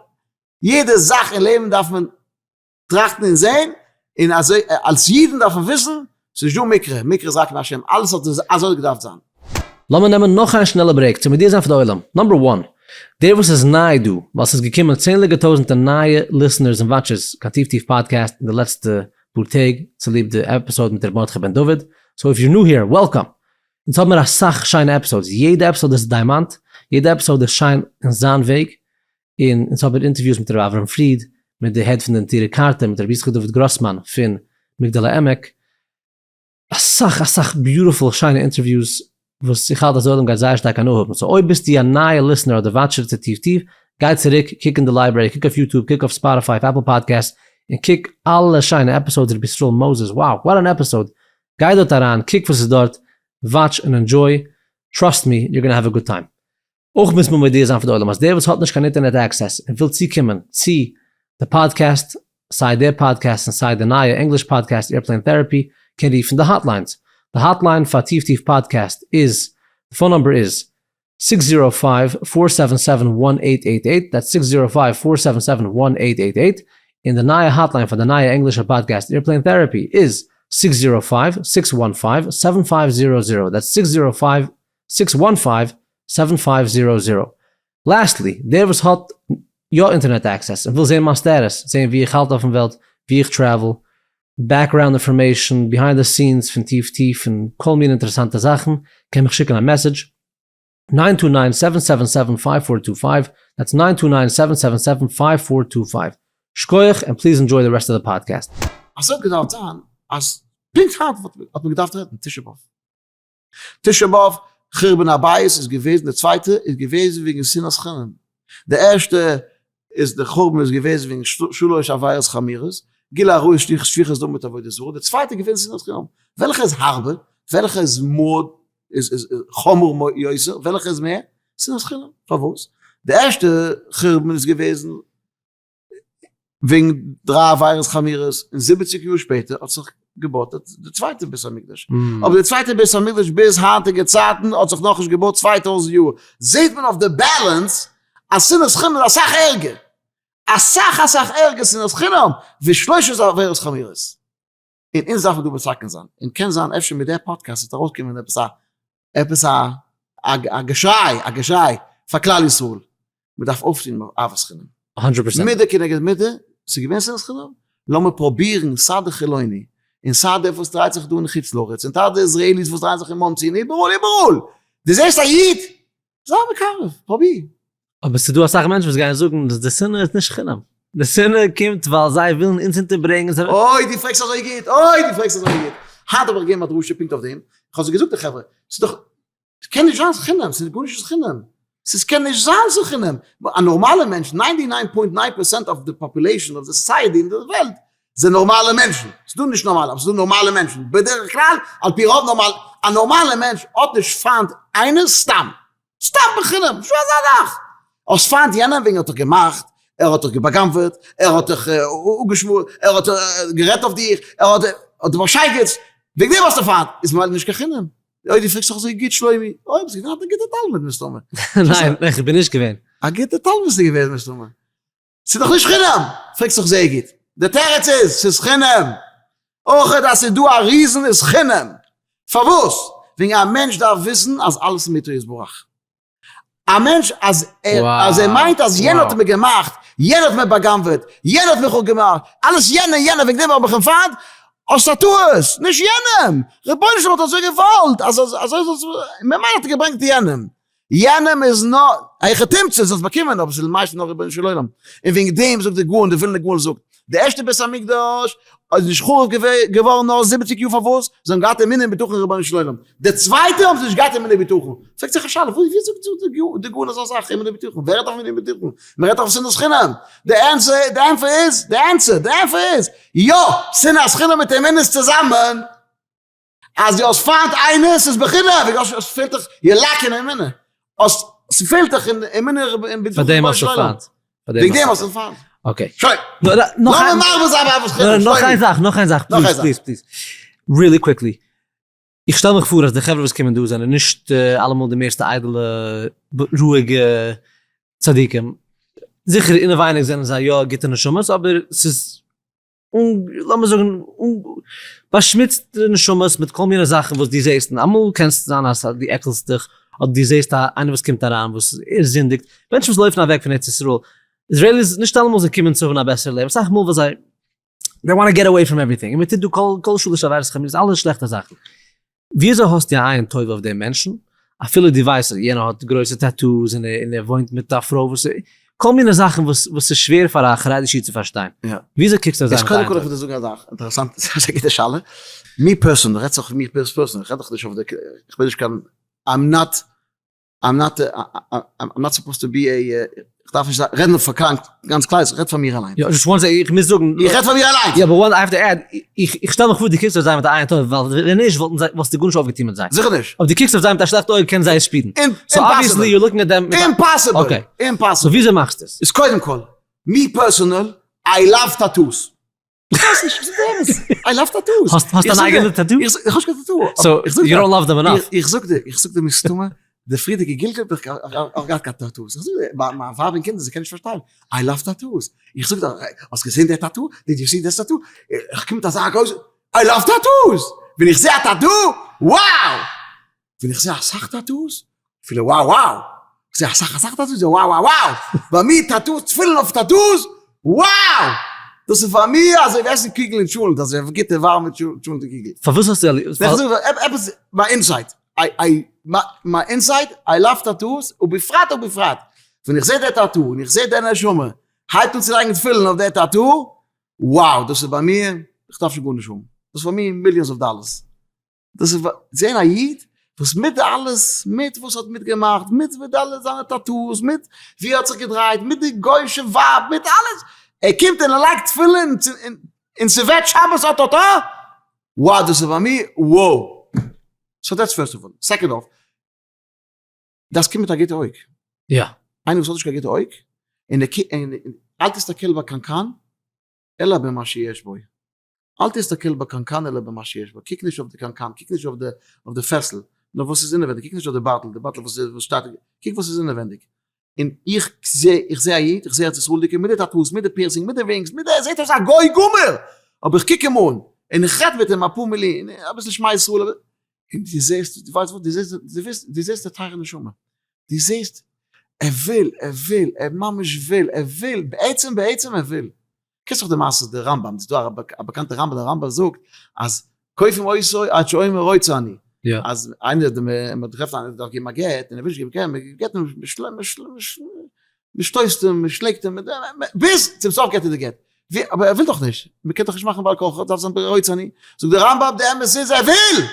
Speaker 2: יעדע זאך אין לעבן דארף מען טראכטן און זען, און אזוי אלס אידן דארף מען וויסן, ס'איז נישט דא מקרה, מקרה איז רק מהשם, אלעס האט אזוי געדארפט זיין.
Speaker 1: לאמיר נעמען נאך איין שנעלע break צו מודיע זיין פאר די עולם. Number one, דער וואס איז ניי דא, ווייל ס'איז געקומען צענדליגע טויזענטער נייע listeners און watchers קיין טיף טיף פאדקעסט אין די לעצטע פאר טעג צוליב די episode מיט ר' מרדכי בן דוד, so if you're new here, welcome! אונז האבן מיר אסאך שיינע episodes, יעדע episode איז diamond, יעדע episode איז שיין אין זיין וועג, און אונז האבן אינטערוויוס מיט ר' אברהם פריד, מיט די head פון די נטורי קרתא, מיט רבי יצחק דוד גראסמאן פון מגדל העמק, אסאך אסאך beautiful שיינע אינטערוויוס וואס איך האלט אז די עולם גייט זייער שטארק הנאה האבן, so אויב ביסטו א נייע listener אדער watcher צו טיף טיף, גיי צוריק, קוק אין די library, קוק אויף YouTube, קוק אויף Spotify, אויף Apple Podcast, און קוק אלע שיינע episodes, רבי ישראל מאזעס, wow, what an episode, גיי דארט אריין, קוק וואס איז דארט, watch און enjoy, trust me, you're gonna have a good time. אויך מוז מען מודיע זיין פאר די עולם אז דער וואס האט נישט קיין אינטערנעט access און וויל צוקומען צו די פאדקעסט, סיי דער פאדקעסט און סיי די נייע ענגליש פאדקעסט Airplane Therapy, קען רופן די hotlines. די hotline פאר טיף טיף פאדקעסט איז, די phone number איז, six zero five four seven seven one eight eight eight, that's six zero five four seven seven one eight eight eight, און די נייע hotline פאר די נייע ענגלישע פאדקעסט Airplane Therapy איז, six zero five six one five seven five zero zero, that's six zero five six one five seven five zero zero. Lastly, דער וואס האט יא אינטערנעט access און וויל זען מיין status, זען ווי איך האלט אויפן וועלט, ווי איך travel, background information, behind the scenes פון טיף טיף און כל מיני אינטערעסאנטע זאכן, קען מיך שיקן א message, nine two nine seven seven seven five four two five, that's nine two nine seven seven seven five four two five. שקויעך and please enjoy the rest of the podcast.
Speaker 2: אז ס'האט געדארפט זיין אז פונקט היינט האט מען געדארפט רעדן תשעה באב. תשעה באב, חורבן הבית איז געוועזן, די צווייטע איז געוועזן וועגן שנאת חינם, די ערשטע איז די חורבן איז געוועזן וועגן שלש עבירות חמורות, גילוי עריות שפיכות דמים מיט עבודה זרה, די צווייטע איז געוועזן שנאת חינם, וועלכע איז הארבער, וועלכע איז more איז חמור יותר, וועלכע איז מער? שנאת חינם, פארוואס? די ערשטע חורבן איז געוועזן וועגן דריי עבירות חמורות, און זיבעציג יאר שפעטער האט זיך געבויט די צווייטע בית המקדש. אבער די צווייטע בית המקדש ביז היינטיגע צייטן האט זיך נאכנישט געבויט 2000 יאר. זעט מען אויף די balance אז שנאת חינם איז אסאך ערגער, אסאך אסאך ערגער שנאת חינם ווי שלושת עבירות חמורות. און אונז דארפן דא מתקן זיין, און קען זיין אפשר מיט די פאדקעסט וועט ארויסקומען עפעס א עפעס א א געשריי א געשריי פאר כלל ישראל, מען דארף אויפטון מיט אהבת חינם.
Speaker 1: Hundred percent.
Speaker 2: מידה כנגד מידה, ס'איז געווען שנאת חינם, לאמיר פרובירן סיי די חילוני, און סיי דער וואס דרייט זיך דא אין חוץ לארץ, און סיי די Israelis וואס דרייען זיך אין מאנסי און איבעראל איבעראל, דו זעסט א איד, זיי מקרב, פרוביר.
Speaker 1: אבער ס'איז דא אסאך מענטשן וואס גייען זאגן אז די שנאה איז נישט חינם. די שנאה קומט ווייל זיי ווילן אונז אונטערברענגען.
Speaker 2: אוי דו פרעגסט אזוי גוט, אוי דו פרעגסט אזוי גוט. היינט האב איך געגעבן א דרשה פונקט אויף דעם, איך האב זיי געזאגט די חברה, ס'איז דאך, ס'קען נישט זיין חינם, ס'איז גארנישט חינם. ס'איז קען נישט זיין צו חינם. א נארמאלע מענטש, ninety nine point nine percent of the population of the society אין די וועלט, זענען נארמאלע מענטשן. ס'איז דא נישט נארמאלע, אבער ס'איז דא נארמאלע מענטשן. בדרך כלל, על פי רוב נארמאל, א נארמאלע מענטש האט נישט פיינט איינער סתם. סתם בחינם, נישטא אזא זאך! האסט פיינט יענעם וועגן האט דיך געמאכט, ער האט דיך געבאגנב'עט, ער האט דיך אפגעשמועסט, ער האט גערעדט אויף דיך, ער האט האט דיך באשייגעצט, וועגן דעם האסטו פיינט, איז ממילא נישט קיין חינם. אוי דו פרעגסט דאך אזוי גוט שלומי, אוי ביסט געווען א גוטער תלמיד מסתמא.
Speaker 1: ניין, איך בין נישט געווען.
Speaker 2: א גוטער תלמיד ביסטו געווען מסתמא. ס'איז דאך נישט חינם! פרעגסט דאך זייער גוט. די תירוץ איז, ס'איז חינם! אויכעט אז ס'איז דא א reason איז חינם. פארוואס? וועגן א מענטש דארף וויסן אז אלעס איז מאיתו יתברך. א מענטש אז ער אז ער מיינט אז יענער האט מיר געמאכט, יענער האט מיר בא'גנב'עט, יענער האט מיך אפגעמאכט, אלעס יענער יענער וועגן דעם האב איך אים פיינט, האסט א טעות! נישט יענעם! רבונו של עולם האט אזוי געוואלט אז אזוי זאל ממילא האט ער געברענגט יענעם. יענעם איז נאר, היכי תמצא, זאלסט באקומען, אבער ס'איז למעשה נאר רבונו של עולם. און וועגן דעם זאגט דער גאון, דער ווילנער גאון זאגט, די ערשטע בית המקדש איז נישט חרוב געווארן נאר זיבעציג יאר פארוואס? זיי האבן געהאט אמונה און בטחון אין רבונו של עולם. די צווייטע האבן זיי נישט געהאט אמונה און בטחון. פרעגט זיך א שאלה, ווי זאגט דער גאון אזא זאך, אמונה און בטחון? ווער רעדט אויף אמונה און בטחון? מען רעדט אויף שנאת חינם. די ענטפער, די ענטפער איז, די ענטפער, די ענטפער איז, יא, שנאת חינם מיט אמונה איז צוזאמען. אז דו האסט פיינט איינער, ס'איז בחינה, וועגן האסט, עס פעלט דיך ילק אין אמונה, האסט, ס'פעלט דיך אין אמונה אין בטחון
Speaker 1: פאר דעם האסטו פיינט.
Speaker 2: וועגן דעם האסטו פיינט.
Speaker 1: okay.
Speaker 2: שוין. לאמיר מרבה זיין באהבת חינם.
Speaker 1: נאך איין זאך, נאך איין זאך, please, please, please. Really quickly. איך שטעל מיך פאר אז די חברה וואס קומען דא זענען נישט אלעמאל די מערסטע איידעלע, רואיגע צדיקים. זיכער אינעווייניג זענען זיי יא גוטע נשמות, אבער ס'איז און לאמיר זאגן באשמוצט די נשמות מיט כל מיני זאכן וואס דו זעסט, און אמאל קען עס זיין אז דו עקלסט דיך, אדער דו זעסט איינער וואס קומט אריין וואס ער זינדיגט, מענטשן וואס לויפן אוועק פון ארץ ישראל, Israelis נישט אלעמאל זיי קומען צו האבן א בעסערע לעבן, אסאך מאל ווייל זיי they want get away from everything, און מען טוט דא כל שלש עבירות חמורות, אלע שלעכטע זאכן. וויאזוי האסטו א עין טובה אויף דעם מענטשן, אפילו דו ווייסט אז יענער האט גרויסע tattoos און ער וואוינט מיט א פרוי וואס, כל מיני זאכן וואס וואס איז שווער פאר א חרדישע איד צו פארשטיין. וויאזוי קוקסטו אויף זיי מיט א עין
Speaker 2: טובה? קודם כל איך וויל דיר זאגן א זאך, אינטערעסאנט, זייער א גוטע שאלה, מיר personal, רעדט זיך מיר personal, איך רעד דאך נישט אויף די, איך בין נישט קיין, I'm not I'm not I'm not supposed to be a איך דארף נישט רעדן פאר קיין גאנץ כלל ישראל, איך רעד פאר מיר אליין.
Speaker 1: יא, just one second, איך מוז זאגן.
Speaker 2: איך רעד פאר מיר אליינס.
Speaker 1: יא, but one I have to add, איך שטעל מיך פאר דו קוקסט אויף זיי מיט א עין טובה, ווייל ווען נישט וואלטן זיי, וואלסטו גארנישט אויפגעטון מיט זיי.
Speaker 2: זיכער נישט.
Speaker 1: אויב דו קוקסט אויף זיי מיט א שלעכטע אויג קענען זיי עס שפירן. So obviously you're looking at them מיט א.
Speaker 2: Impossible!
Speaker 1: Okay.
Speaker 2: Impossible.
Speaker 1: So וויאזוי מאכסטו עס?
Speaker 2: איז קודם כל, מיר personal, I love tattoos. איך ווייס נישט, איך זאג די אמת, I love tattoos.
Speaker 1: האסט אן אייגענע טאטו?
Speaker 2: איך האב נישט קיין tattoo.
Speaker 1: So you don't love them enough.
Speaker 2: איך זאג דיר, איך זאג דיר מסתמא, די פריערדיגע גלגול האב איך אויך געהאט קיין tattoos. איך זאג דיר, מיין ווייב און קינדער זיי קענען נישט פארשטיין, I love tattoos. איך זאג דיר, האסט געזען די tattoo? Did you see this tattoo? איך קום מיט אזא גרויסע, I love tattoos! ווען איך זע א tattoo, wow! ווען איך זע אסאך tattoos, אפילו wow wow, איך זע אסאך אסאך tattoos, wow wow wow, ביי מיר tattoos, תפילין אויף tattoos, wow! דאס איז פאר מיר אזוי ווי עסן קוגל אין טשולענט, אזוי ווי גוטע ווארעמע טשולענט און קוגל.
Speaker 1: פארוואס האסטו א.
Speaker 2: איך זאג עפעס מיין inside, מיין inside, I love tattoos, ובפרט ובפרט, ווען איך זע די tattoo און איך זע די נשמה הייבט אן צו לייגן תפילין אויף די tattoo, wow דאס איז ביי מיר, איך דארף שוין גארנישט האבן, דאס איז פאר מיר millions of dollars. דאס איז זען א איד וואס מיט די אלעס, מיט וואס האט מיטגעמאכט, מיט מיט אלע זיינע tattoos, מיט ווי ער האט זיך געדרייט, מיט די גוי'שע ווייב, מיט אלעס, ער קומט און ער לייגט תפילין און ס'ווערט שבת אטאטא, wow דאס איז פאר מיר wow. So that's first of all. Second of, דאס קומט מיט א גוטע אויג.
Speaker 1: יא.
Speaker 2: איינער וואס האט נישט קיין גוטע אויג, און אל תסתכל בקנקן אלא במה שיש בו. אל תסתכל בקנקן אלא במה שיש בו, קוק נישט אויף די קנקן, קוק נישט אויף די פעסל, נאר וואס איז אינעווענדיג, קוק נישט אויף די bottle, די bottle וואס שטייט, קוק וואס איז אינעווענדיג. און איך זע, איך זע א איד, איך זע ארץ ישראל'דיגע מיט די tattoos, מיט די piercing, מיט די rings, מיט די, ער זעט אויס א גוי גמור! אבער איך קוק אים אן, און איך רעד מיט אים אפאר מילים, אביסל שמע ישראל, און דו זעסט, דו ווייסט וואס, דו זעסט, דו ווייסט, דו זעסט די טייערע נשמה, דו זעסט, ער וויל, ער וויל, ער ממש וויל, ער וויל, בעצם, בעצם ער וויל. קענסט דאך די מעשה די רמב ם, ס'איז דא א באקאנטע רמב ם, די רמב ם זאגט אז כופין אותו עד שאומר רוצה אני, אז איינער די מען טרעפט איינער דארף געבן א גט און ער וויל נישט געבן קיין גט, מען געבט אים מען שטויסט אים מען שלעגט אים ביז צום סוף געבט ער די גט, אבער ער וויל דאך נישט, מען קען דאך נישט מאכן בעל כרחו, דארף זיין רוצה אני, זאגט די רמב ם די אמת איז ער וויל!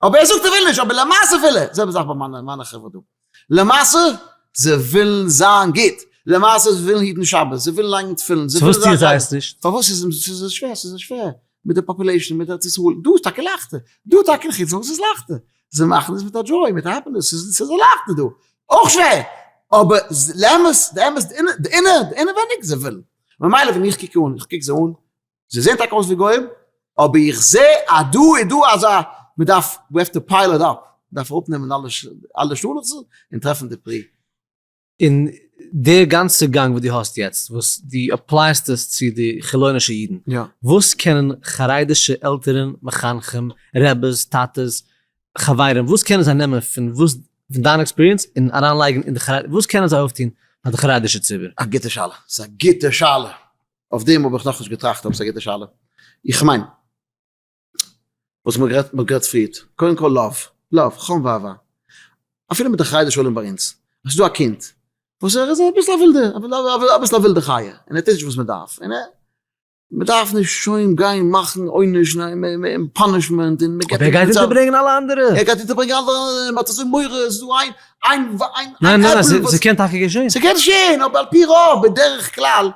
Speaker 2: אבער ער זאגט ער וויל נישט, אבער למעשה וויל ער, זעלבע זאך ביי מיינע חברה דא, למעשה זיי ווילן זיין גוט, למעשה זיי ווילן היטן שבת, זיי ווילן לייגן תפילין, זיי ווילן
Speaker 1: זיין זיי עס נישט?
Speaker 2: פארוואס איז עס שווער, ס'איז שווער מיט די population, מיט ארץ ישראל, דא איז טאקע לייכטער, דא טאקע אין חוץ לארץ איז לייכטער, זיי מאכן עס מיט א joy, מיט א happiness, ס'איז לייכטער דא, אויך שווער. אבער לאמת, די אמת, די אינער, די אינעווייניג, זיי ווילן. ממילא ווען איך קוק אן, איך קוק זיי אן, זיי זעהן טאקע אויס ווי גוים, אבער איך זעה אז דא איז דא אזא, מען דארף, we have to peel it up, מען דארף אראפנעמען אלע אלע שאלעכצן און טרעפן די פרי.
Speaker 1: און די גאנצע גאנג וואס דו האסט יעצט, וואס דו apply סט עס צו די חילונישע אידן, וואס קענען חרדישע עלטערן, מחנכים, רעבעס, טאטעס, חברים, וואס קענען זיי נעמען פון וואס פון דיין experience און אריינלייגן אין די חרדי, וואס קענען זיי אויפטון פאר די חרדישע ציבור?
Speaker 2: א גוטע שאלה, ס'איז א גוטע שאלה, אויף דעם האב איך נאכנישט געטראכט אבער ס'איז א גוטע שאלה, איך מיין וואס מ'האט גערעדט מ'האט גערעדט פריערט, קודם כל love, love, חום ואהבה, אפילו מיט די חרדישע עולם ביי אונז, עס איז דא א קינד וואס ער איז אביסל א ווילדע, אביסל א ווילדע חיה, און ער טוט נישט וואס מ'דארף, און ער מען דארף נישט שוין גיין מאכן עונש און punishment און מען געבט
Speaker 1: אבער ער גייט אונטערברענגען אלע אנדערע.
Speaker 2: ער גייט אונטערברענגען אלע אנדערע, מען האט אזוי מורא, עס איז דא איין איין איין
Speaker 1: ניין ניין ניין, ס'קען טאקע געשען.
Speaker 2: ס'קען געשען, אבער על פי רוב, בדרך כלל,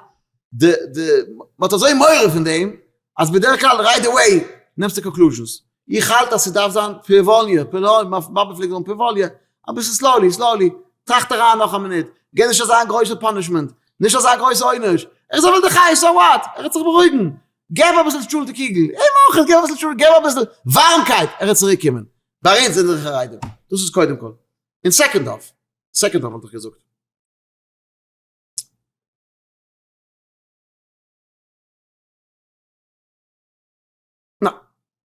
Speaker 2: די די, מען האט אזוי מורא פון דעם, אז בדרך כלל right away נעמסטו conclusions. איך האלט אז ס'דארף זיין פריוואליע, פריוואליע, מיין באבע פלעגט זאגן פריוואליע, אביסל slowly, slowly, טראכט אריין נאך א מינוט, גיב נישט אזא גרויסע punishment, נישט אזא גרויסע עונש, ער איז א ווילדע חיה, so what, ער וועט זיך בארואיגן, געב אביסל טשולנט קוגל, אים אויך, געב אביסל טשולנט, געב אביסל ווארעמקייט, ער וועט צוריק קומען, ביי אונז זענען די חרדים, דאס איז קודם כל, און second off, second off וואלט איך געזאגט.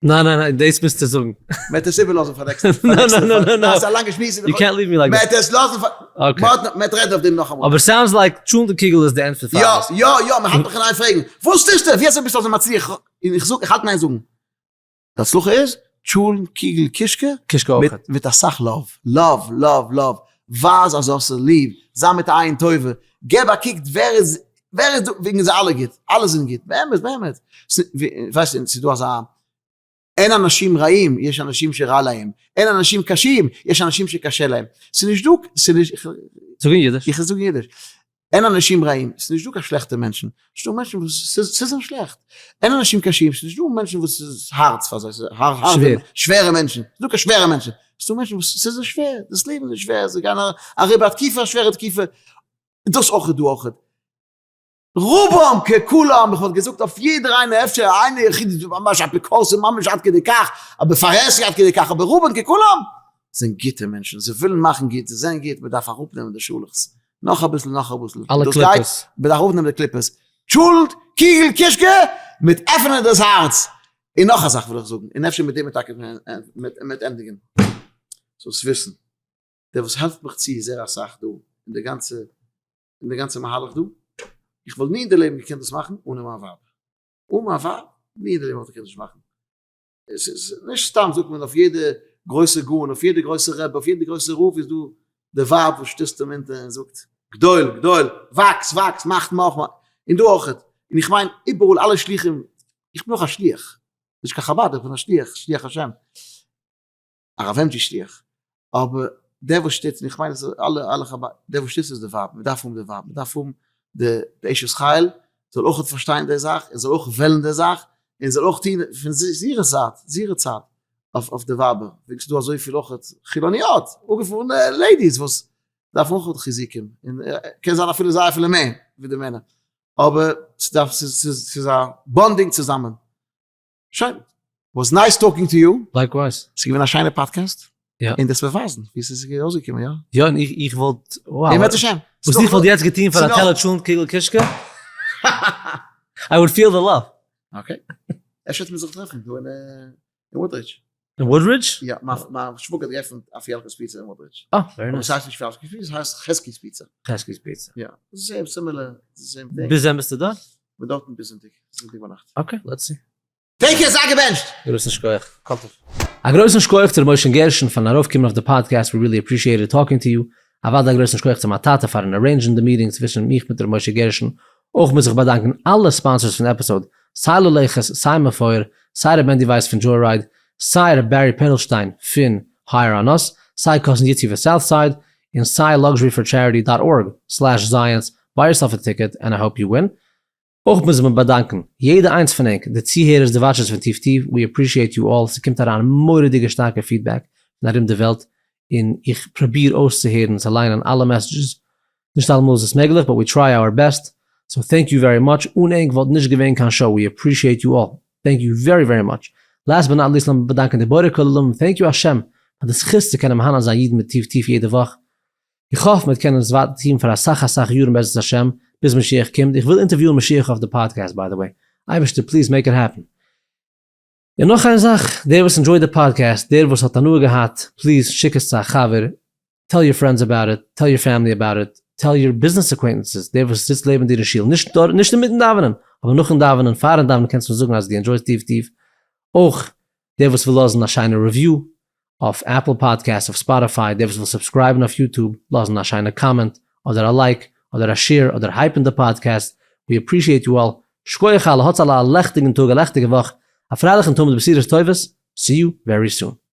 Speaker 1: ניין ניין ניין דאס מוזטו זאגן.
Speaker 2: מ'וועט עס איבערלאזן פאר next
Speaker 1: ניין ניין ניין ניין
Speaker 2: ניין. ס'איז א לאנגע שמועס.
Speaker 1: יו קענט ליוו מי לייק
Speaker 2: דיס. מ'וועט עס לאזן פאר.
Speaker 1: okay.
Speaker 2: מ'וועט רעדן אויף דעם נאכאמאל.
Speaker 1: אבער sounds like טשולנט און קוגל איז די ענטפער פאר אלעס.
Speaker 2: יא יא יא מ'האלט מיך אין איין פרעגן וואס טוסטו? ווי אזוי ביסטו אזוי מצליח? און איך זאג איך האלט אין איין זאגן. די הצלחה איז טשולנט קוגל קישקע.
Speaker 1: קישקע אויך.
Speaker 2: מיט אסאך love. love love love. ווייז אז האסט עס ליב. זיי מיט א עין טובה. געב א קוק ווער איז ווער איז דא וועגן זיי אלע גוט. אלע זענען גוט. באמת באמת. ווייסט ס'איז דא אזא אין אנשים רעים, יש אנשים שרע להם, אין אנשים קשים, יש אנשים שקשה להם. ס'איז נישט דא, ס'איז נישט,
Speaker 1: זאג אין אידיש.
Speaker 2: איך זאג אין אידיש. אין אנשים רעים, ס'איז נישט דא קיין שלעכטע מענטשן, ס'איז דא מענטשן וואס ס'איז זיי שלעכט. אין אנשים קשים, ס'איז נישט דא מענטשן וואס ס'איז הארץ פאר זיי,
Speaker 1: שווער.
Speaker 2: שווערע מענטשן, ס'איז דא קיין שווערע מענטשן. ס'איז דא מענטשן וואס ס'איז זיי שווער, דאס לעבן איז שווער, זיי גייען אריבער א תקופה, א שווערע תקופה. דאס אויך איז דא אויך. רובם ככולם, איך וואלט געזאגט אויף יעדער איינער, אפשר איינער יחיד איז ממש אפיקורסים ממש עד כדי כך, אבער פארעסי עד כדי כך, אבער רובם ככולם זענען גוטע מענטשן, זיי ווילן מאכן גוט, זיי זענען גוט, מען דארף אראפנעמען די שאלעכץ, נאך אביסל נאך אביסל,
Speaker 1: אלע
Speaker 2: דאס גייט,
Speaker 1: קליפות.
Speaker 2: מען דארף אראפנעמען די קליפות, טשולנט, קוגל, קישקע, מיט עפענען דאס הארץ, און נאך א זאך וויל איך זאגן, און אפשר מיט דעם וועט טאקע מען ענדיגן, זאלסט וויסן, דער וואס העלפט מיך צו זייער אסאך דא, אין די גאנצע אין די גאנצע מהלך דא, איך וואלט ני אין די לעבן געקענט דאס מאכן אנע מיין ווייב, אן מיין ווייב, ני אין די לעבן וואלט איך געקענט דאס מאכן, עס איז נישט סתם זאגט מען אויף יעדע גרויסע גאון, אויף יעדע גרויסע רבי, אויף יעדע גרויסע רב איז דא די ווייב וואס שטיצט אים אונטער און זאגט גדול גדול, וואקס וואקס, מאך נאך, און דא אויכעט, און איך מיין איבעראל אלע שליחים, איך בין אויך א שליח, נישט קיין חבד, איך בין א שליח, שליח השם. הרב עמג'י שליח, אבער דער וואס שטיצט, און איך מיין אז אלע אלע חבד, דער וואס שטיצט איז די ווייב, מען דארף האבן די ווייב, מען דארף האבן די די אשת חיל, זאל אויך פארשטיין די זאך, און זאל אויך וועלן די זאך, און זאל אויך טון פון זיערע זייט, זיערע צד, אויף אויף די ווייבער, וועגן ס'איז דא אזויפיל אויך חילוניות, אפגעפארענע ladies וואס דארפן אויך חיזוקים, און קען זיין אפילו זיי אפילו מער ווי די מענער, אבער ס'דארף ס'איז ס'איז א bonding צוזאמען. שוין. Was nice talking to you.
Speaker 1: Likewise.
Speaker 2: ס'איז געווען א שיינע פאדקעסט.
Speaker 1: יא.
Speaker 2: און דאס באווייזן ווי ס'איז אויסגעקומען, יא?
Speaker 1: יא, און איך איך וואלט, wow.
Speaker 2: אם ירצה השם.
Speaker 1: וואס איך וואלט יעצט געטון פאר א טעלער טשולנט קוגל קישקע? I would feel the love.
Speaker 2: Okay. אפשר וועט מען זיך טרעפן דא אין וואודרידזש.
Speaker 1: אין וואודרידזש?
Speaker 2: יא, מיין שוואגער האט געעפנט א פיאלקעס פיצא אין וואודרידזש.
Speaker 1: אה, very nice.
Speaker 2: אבער ס'הייסט נישט פיאלקעס פיצא, ס'הייסט חזקי'ס פיצא.
Speaker 1: חזקי'ס פיצא.
Speaker 2: יא. same similar, same thing.
Speaker 1: ביז ווען ביסטו דארט?
Speaker 2: כ'בין דארטן ביז זונטאג, זונטאג ביינאכט.
Speaker 1: Okay, let's see.
Speaker 2: Take care, זיי געבענטשט!
Speaker 1: גרויסן שכוח.
Speaker 2: כל טוב.
Speaker 1: א גרויסן שכוח צו ר' משה גרשון פארן ארויפקומען אויף די פאדקעסט, we really appreciated talking to you. אוודאי א גרויסן שכוח צו מיין טאטע פארן arrange ן די meeting צווישן מיך מיט ר' משה גרשון. אויך מוז איך באדאנקן אלע sponsors פון די episode, סיי ללכת, סיי מפואר, סיי ר' מענדי ווייס פון Joyride, סיי ר' בערי פערלשטיין פון Hire On Us, סיי cousin יצי פון Southside, און סיי luxuryforcharity dot org slash זייענס, buy yourself a ticket and I hope you win. אויך מוז מען באדאנקן יעדע איינס פון ענק, די צוהערערס די watchers פון טיף טיף, we appreciate you all, ס'קומט אריין מורא'דיגע שטארקע feedback פון ארום די וועלט, און איך פרוביר אויסצוהערן צו ליינען אלע messages. נישט אלעמאל איז עס מעגליך but we try our best, so thank you very much, אן ענק וואלט נישט געווען קיין show, we appreciate you all, thank you very very much. Last but not least לאמיר באדאנקען די בורא כל עולמים, thank you השם פאר די זכות צו קענען מהנה זיין אידן מיט טיף טיף יעדע וואך, איך האף מ'וועט קענען עס ווייטער טון פאר אסאך אסאך יארן בעזרת השם, ביז משיח קומט, איך וויל אינטערוויוען משיח אויף די פאדקעסט by the way, אייבערשטער please make it happen. און נאך איין זאך, דער וואס enjoy ט די פאדקעסט, דער וואס האט הנאה געהאט, please שיק עס צו א חבר, tell your friends about it, tell your family about it, tell your business acquaintances, דער וואס זיצט לעבן דיר אין שול, נישט דארט, נישט אינמיטן דאווענען, אבער נאכן דאווענען, פארן דאווענען קענסטו אים זאגן אז דו enjoy סט טיף טיף, אויך דער וואס וויל לאזן א שיינע review אויף Apple Podcast, אויף Spotify, דער וואס וויל subscribe ן אויף YouTube, לאזן א שיינע comment, אדער א like, אדער א share, אדער hype ן די פאדקעסט, we appreciate you all, שקויעך אלע, האטס אלע א לעכטיגן טאג, א לעכטיגע וואך, א פרייליכן תמיד בשורות טובות, see you very soon.